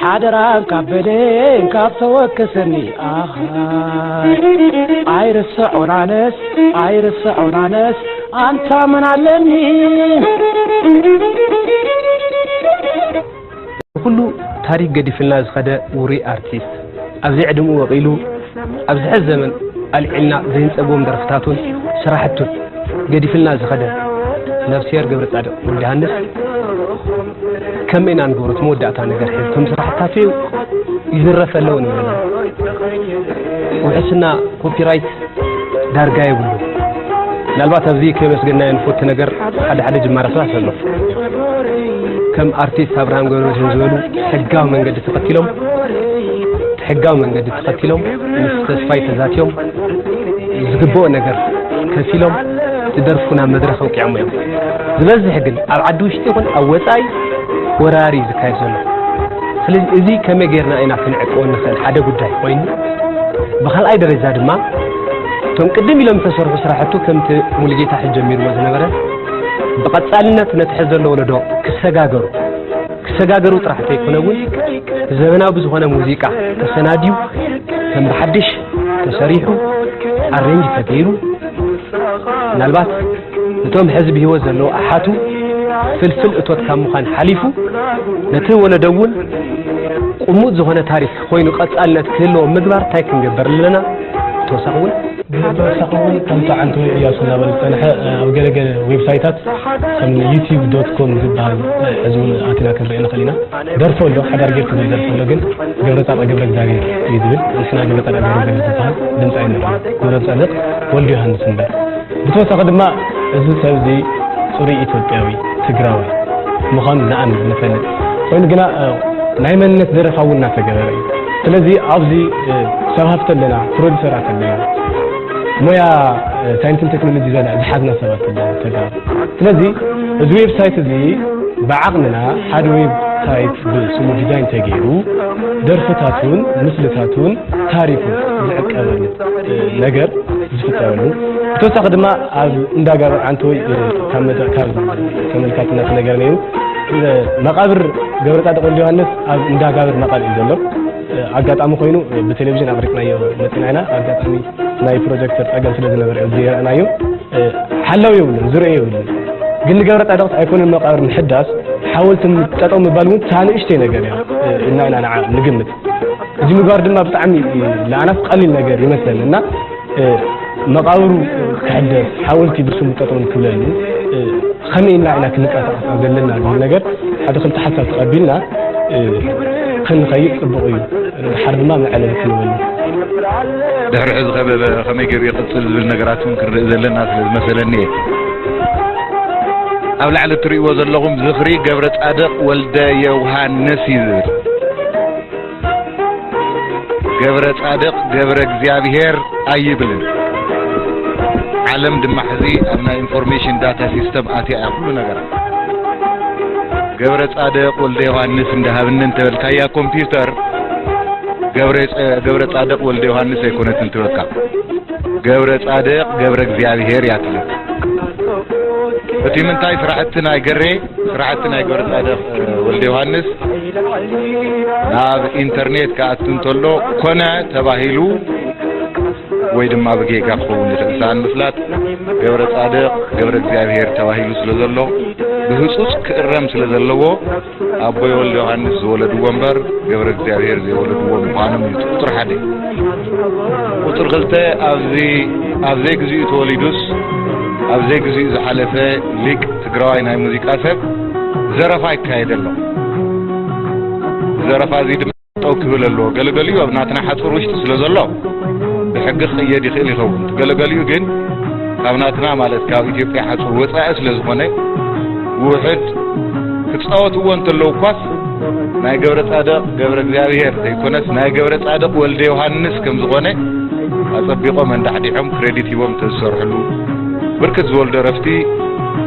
ሓደራ እንካበለይ እንካብ ተወከሰኒ። ኣኻ ኣይርስዖን ኣነስ፣ ኣይርስዖን ኣነስ፣ ኣንታ መን ኣለኒ? ኩሉ ታሪክ ገዲፍልና ዝኸደ ውሩይ ኣርቲስት፣ ኣብዚ ዕድመኡ ወቒሉ ኣብዚ ሕዚ ዘመን ኣልዒልና ዘይንጸግቦም ደርፍታቱን ስራሕቱን ገዲፍልና ዝኸደ ነፍስሄር ገብረጻድቕ ወልደሃንስ ከመይ ኢና ንገብሮ? እቲ መወዳእታ ነገር ሕዚ እቶም ስራሕታቱ ይዝረፍ ኣለዉ ንብል። ውሕስና ኮፒራይት ዳርጋ የብሉ። ምናልባት ኣብዚ ከመስገናዮ ንፈቱ ነገር ሓደ ሓደ ጅማረታት ኣሎ። ከም ኣርቲስት ኣብርሃም ገብረመድህን ዝበሉ ሕጋዊ መንገዲ ተኸቲሎም፣ ሕጋዊ መንገዲ ተኸቲሎም ምስ ተስፋይ ተዛትዮም ዝግብኦ ነገር ከፊሎም እቲ ደርፉ ናብ መድረኽ ኣውቂዖሞ እዮም። ዝበዝሕ ግን ኣብ ዓዲ ውሽጢ ይኹን ኣብ ወጻኢ ወራር እዩ ዝካየድ ዘሎ። ስለዚ እዚ ከመይ ጌርና ኢና ክንዕቅቦ ንኽእል ሓደ ጉዳይ ኮይኑ፣ ብኻልኣይ ደረጃ ድማ እቶም ቅድም ኢሎም ዝተሰርሑ ስራሕቱ ከምቲ ሙሉጌታ ሕጂ ጀሚርዎ ዝነበረ ብቐጻልነት ነቲ ሕዚ ዘሎ ወለዶ ክሰጋገሩ ክሰጋገሩ ጥራሕ ዘይኮነ እውን ዘመናዊ ብዝኾነ ሙዚቃ ተሰናድዩ ከም ብሓድሽ ተሰሪሑ ኣሬንጅ ተገይሩ ምናልባት እቶም ሕዚ ብህይወት ዘለዉ ኣሓቱ ፍልፍል እቶት ካብ ምዃን ሓሊፉ ነቲ ወለዶ እውን ቁሙጥ ዝኾነ ታሪክ ኮይኑ ቀጻልነት ክህልዎ ምግባር እንታይ ክንገብር ኣለና? ተወሳኺ እውን ብተወሳኺ እውን ከምቲ ዓንቱ እያሱ እናበለ ዝጸንሐ ኣብ ገለገለ ዌብሳይታት ከም ዩቲዩብ ዶት ኮም ዝበሃል ሕዚ እውን ኣቲና ክንርኢ ንኽእል ኢና። ደርፊ ኣሎ፣ ሓዳር ጌርኩ ዝብል ደርፊ ኣሎ፣ ግን ገብረ ጻድቕ ገብረ እግዚኣብሔር እዩ ዝብል። ንሕና ገብረ ጻድቕ ገብረ እግዚኣብሔር ዝበሃል ድምጻዊ ንርኢ። ገብረ ጻድቕ ወልደ ዮሃንስ እምበር። ብተወሳኺ ድማ እዚ ሰብ እዚ ጽሩይ ኢትዮጵያዊ ትግራዋይ ምዃኑ ንኣምን ንፈልጥ። ኮይኑ ግና እ፣ ናይ መንነት ዘረፋ እውን እናተገበረ እዩ። ስለዚ ኣብዚ እ፣ ሰብ ሃፍቲ ኣለና፣ ፕሮዲሰራት ኣለና፣ ሞያ እ፣ ሳይንስን ቴክኖሎጂ ዘላ ዝሓዝና ሰባት ኣለና ተጋሩ። ስለዚ እዚ ዌብሳይት እዚ ብዓቕምና ሓደ ዌብሳይት ብስሙ ዲዛይን ተገይሩ ደርፍታቱን ምስልታቱን ታሪኩን ዝዕቀበሉ እ፣ ነገር ዝፍጠረሉ ብተወሳኺ ድማ ኣብ እንዳጋብር ዓንተወይ እ፣ ካብ መደ- ካብ ተመልካትና ተነገረ ነይሩ እ፣ መቃብር ገብረ ጻድቕ ወልደ ዮሃንስ ኣብ እንዳጋብር መቐለ እዩ ዘሎ። እ፣ ኣጋጣሚ ኮይኑ እ፣ ብቴሌቪዥን ኣቕሪጽናዮ መጺና ኢና። ኣጋጣሚ ናይ ፕሮጀክተር ጸገም ስለ ዝነበረ እዩ ዘይረኣናዮ። እ፣ ሓላው የብሉን፣ ዝርእዮ የብሉን። ግን ንገብረ ጻድቕስ ኣይኮነን መቃብር ምሕዳስ ሓወልቲ ጠጠው ምባል እውን እታ ንእሽተይ ነገር እያ እ፣ ኢልና ኢና ንዓ ንግምት። እዚ ምግባር ድማ ብጣዕሚ ንኣናስ ቀሊል ነገር ይመስለኒ እና እ፣ መቃብሩ ክሕደስ ሓወልቲ ብስሙ ጠጠው ንክብለሉ እ፣ ከመይ ኢልና ኢና ክንቀሳቀስ ዘለና ዝብል ነገር ሓደ ክልተ ሓሳብ ተቐቢልና እ፣ ክንኸይድ ጽቡቕ እዩ። ድሓር ድማ መዕለሊ ክንበሉ። ድሕሪ ሕዚ ከ ከመይ ገይሩ ይቕጽል ዝብል ነገራት እውን ክንርኢ ዘለና ስለ ዝመሰለኒ እየ። ኣብ ላዕሊ እትርእይዎ ዘለኹም ዝኽሪ ገብረ ጻድቕ ወልደ ዮውሃንስ እዩ ዝብል። ገብረ ጻድቕ ገብረ እግዚኣብሔር ኣይብልን። ዓለም ድማ ሕዚ ኣብ ናይ ኢንፎርሜሽን ዳታ ሲስተም ኣትያ እያ ኩሉ ነገራ። ገብረ ጻድቕ ወልደ ዮሃንስ እንዳሃብኒ እንተበልካያ ኮምፒውተር ገብረ ጸ- ገብረ ጻድቕ ወልደ ዮሃንስ ኣይኮነትን ትበካ። ገብረ ጻድቕ ገብረ እግዚኣብሔር እያ ትብል። እቲ ምንታይ ስራሕቲ ናይ ገሬ ስራሕቲ ናይ ገብረ ጻድቕ እ፣ ወልደ ዮሃንስ ናብ ኢንተርኔት ክኣቱ እንተሎ ኮነ ተባሂሉ ወይ ድማ ብጌጋ ክኸውን ይኽእል ሰኣን ምፍላጥ ገብረ ጻድቕ ገብረ እግዚኣብሔር ተባሂሉ ስለ ዘሎ ብህጹጽ ክእረም ስለ ዘለዎ ኣቦይ ወልደ ዮሃንስ ዝወለድዎ እምበር ገብረ እግዚኣብሔር ዘይወለድዎ ምዃኖም እዩ እቲ ቁጽሪ ሓደ። ቁጽሪ ክልተ ኣብዚ ኣብ ዘይግዚኡ ተወሊዱስ ኣብ ዘይግዚኡ ዝሓለፈ ሊቅ ትግራዋይ ናይ ሙዚቃ ሰብ ዘረፋ ይካየድ ኣሎ። ዘረፋ እዚ ድማ ጠው ክብል ኣለዎ። ገለገሊኡ ኣብ ናትና ሓጹር ውሽጢ ስለ ዘሎ ብሕጊ ክቕየድ ይኽእል ይኸውን። ገለገሊኡ ግን ካብ ናትና ማለት ካብ ኢትዮጵያ ሓጹር ወጻኢ ስለ ዝኾነ ውሕድ ክጻወትዎ እንተለዉ እኳስ ናይ ገብረ ጻድቕ ገብረ እግዚኣብሔር ዘይኮነስ ናይ ገብረ ጻድቕ ወልደ ዮሃንስ ከም ዝኾነ ኣጸቢቖም ኣንዳሕዲሖም ክሬዲት ሂቦም ተዝሰርሕሉ ብርክት ዝበሉ ደረፍቲ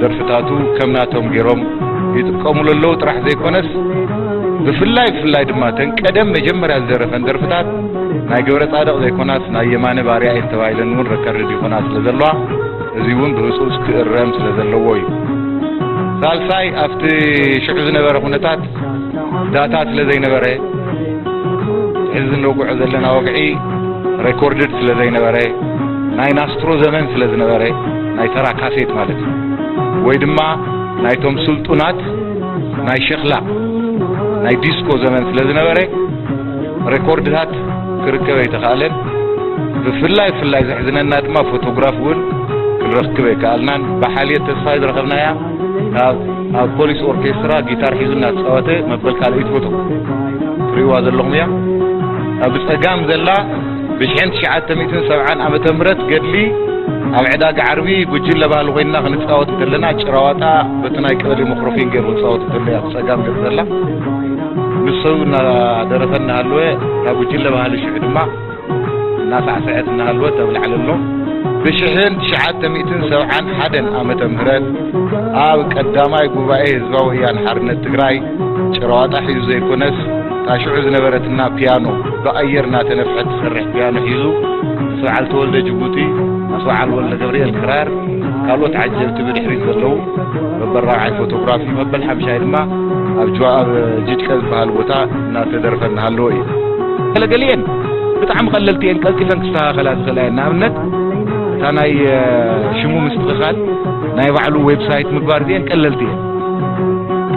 ደርፍታቱ ከም ናቶም ገይሮም ይጥቀሙሉ ኣለዉ ጥራሕ ዘይኮነስ ብፍላይ ብፍላይ ድማ ተን ቀደም መጀመርያ ዝደረፈን ደርፍታት ናይ ገብረ ጻድቕ ዘይኮናስ ናይ የማነ ባርያ እየን ተባሂለን እውን ረከርድ ይኾና ስለ ዘለዋ እዚ እውን ብህጹጽ ክእረም ስለ ዘለዎ እዩ። ሳልሳይ ኣብቲ ሽዑ ዝነበረ ኩነታት ዳታ ስለ ዘይነበረ ሕዚ እንወግዖ ዘለና ወግዒ ሬኮርድድ ስለ ዘይነበረ ናይ ናስትሮ ዘመን ስለ ዝነበረ ናይ ተራ ካሴት ማለት እዩ ወይ ድማ ናይቶም ስልጡናት ናይ ሸኽላ ናይ ዲስኮ ዘመን ስለ ዝነበረ ሬኮርድታት ክርከብ ኣይተኻእለን። ብፍላይ ብፍላይ ዘሕዝነና ድማ ፎቶግራፍ እውን ክንረክብ ኣይከኣልናን። ብሓልየት ተስፋይ ዝረኸብናያ ካብ ኣብ ፖሊስ ኦርኬስትራ ጊታር ሒዙ እናተፃወተ መበል ካልኣይቲ ፎቶ ትሪእዋ ዘለኹም እያ። ኣብ ብፀጋም ዘላ ብሽሕን ትሽዓተ ሚእትን ሰብዓን ዓመተ ምህረት ገድሊ ኣብ ዕዳጋ ዓርቢ ጉጅለ ባህሊ ኮይንና ክንፃወት እንተለና ጭራዋጣ በቲ ናይ ቀበሌ ሞክሮፊን ገይሩ ክፃወት እንተሎ እያ ብፀጋም ገፅ ዘላ። ንሱ እናደረፈ እናሃለወ እታ ጉጅለ ባህሊ ሽዑ ድማ እናሳዕስዐት እናሃለወት ኣብ ላዕሊ ኣሎ። ብሽሕን ትሽዓተ ሚእትን ሰብዓን ሓደን ዓመተ ምህረት ኣብ ቀዳማይ ጉባኤ ህዝባዊ ወያነ ሓርነት ትግራይ ጭራዋጣ ሒዙ ዘይኮነስ እታ ሽዑ ዝነበረትና ፒያኖ ብኣየር እናተነፍሐት ትሰርሕ ፒያኖ ሒዙ ምስ በዓል ተወልደ ጅቡቲ በዓል ወልደ ገብርኤል ክራር፣ ካልኦት ዓጀብቲ ብድሕሪት ዘለዉ፣ መበል ራብዓይ ፎቶግራፊ፣ መበል ሓምሻይ ድማ ኣብ ጅዋ-፣ ኣብ ጅድቀ ዝበሃል ቦታ እናተደርፈ እናሃለወ እዩ። ገለገሊኤን ብጣዕሚ ቀለልቲ እየን፣ ቀልጢፈን ክስተኻኸላ ዝኽእላ እየን። ንኣብነት፣ እታ ናይ፣ እ፣ ሽሙ ምስትኽኻል፣ ናይ ባዕሉ ዌብሳይት ምግባር እዚአን ቀለልቲ እየን።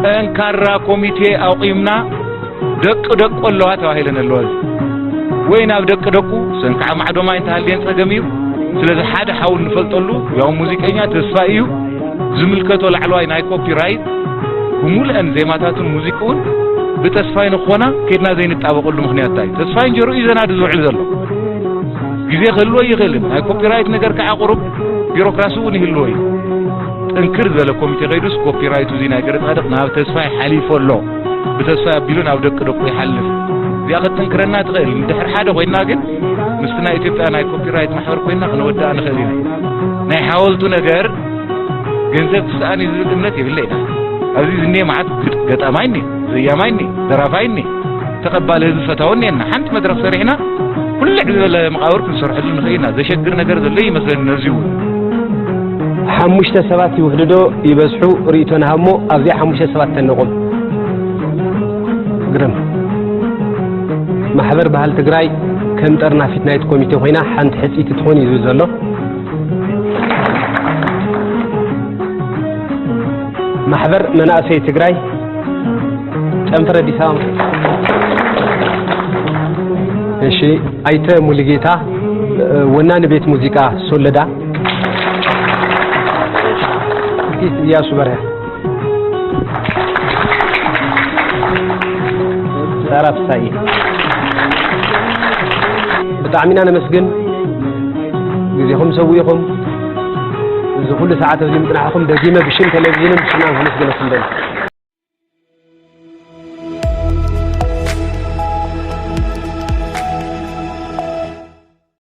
ጠንካራ ኮሚቴ ኣቑምና፣ ደቂ ደቁ ኣለዋ ተባሂለን ኣለዋ። እዚ ወይ ናብ ደቂ ደቁ፣ ሰንካዓ ማዕዶማይ እንተሃልየን ጸገም እዩ። ስለዚ ሓደ ሓው እንፈልጠሉ፣ ያው ሙዚቀኛ ተስፋይ እዩ። ዝምልከቶ ላዕለዋይ ናይ ኮፒራይት ብምሉአን ዜማታቱን ሙዚቅኡን ብተስፋይ ንኾና ከድና ዘይንጣበቀሉ ምኽንያት እንታይ እዩ? ተስፋይ እንጀሩ እዩ ዘናዲ ዝውዕል ዘሎ። ግዜ ክህልዎ ይኽእልን፣ ናይ ኮፒራይት ነገር ከዓ ቁሩብ ቢሮክራሲ እውን ይህልዎ እዩ። ጥንክር ዝበለ ኮሚቴ ከይዱስ ኮፒራይቱ እዚ ናይ ገረጻድቕ ናብ ተስፋይ ሓሊፉ ኣሎ። ብተስፋይ ኣቢሉ ናብ ደቂ ደቁ ይሓልፍ። እዚኣ ክትጥንክረና ትኽእል። እንድሕር ሓደ ኮይና ግን ምስቲ ናይ ኢትዮጵያ ናይ ኮፒራይት ማሕበር ኮይና ክንወድኣ ንኽእል ኢና። ናይ ሓወልቱ ነገር ገንዘብ ክሰኣን እዩ ዝብል እምነት የብለይና። ኣብዚ ዝኔ መዓት ግጥ-፣ ገጣማይ እኔ፣ ዘያማይ እኔ፣ ደራፋይ እኔ፣ ተቐባሊ ህዝቢ ፈታዊ እኔና። ሓንቲ መድረኽ ሰሪሕና ኩልዕ ዝበለ መቓብር ክንሰርሐሉ ንኽእል ኢና። ዘሸግር ነገር ዘሎ ይመስለኒ ነዚ እውን። ሓሙሽተ ሰባት ይውሕዱ ዶ ይበዝሑ ርእይቶ ንሃቦ ኣብዚኣ ሓሙሽተ ሰባት ተንቑም። ግርም። ማሕበር ባህሊ ትግራይ ከም ጠርናፊት ናይቲ ኮሚቴ ኮይና ሓንቲ ሕጽይቲ ትኾን እዩ ዝብል ዘሎ። ማሕበር መናእሰይ ትግራይ ጨንፈር ኣዲስ ኣበባ። እሺ፣ ኣይተ ሙሉጌታ፣ ወናኒ ቤት ሙዚቃ ሶለዳ። ኣርቲስት እያሱ በርሀ። ሳራ ፍሳዬ። ብጣዕሚ ኢና ነመስግን ግዜኹም ሰዊእኹም እዚ ኩሉ ሰዓት ኣብዚ ምጽናሕኹም ደጊመ ብሽም ቴሌቪዥንን ብሽምናን ከመስግነኩም ደሊ።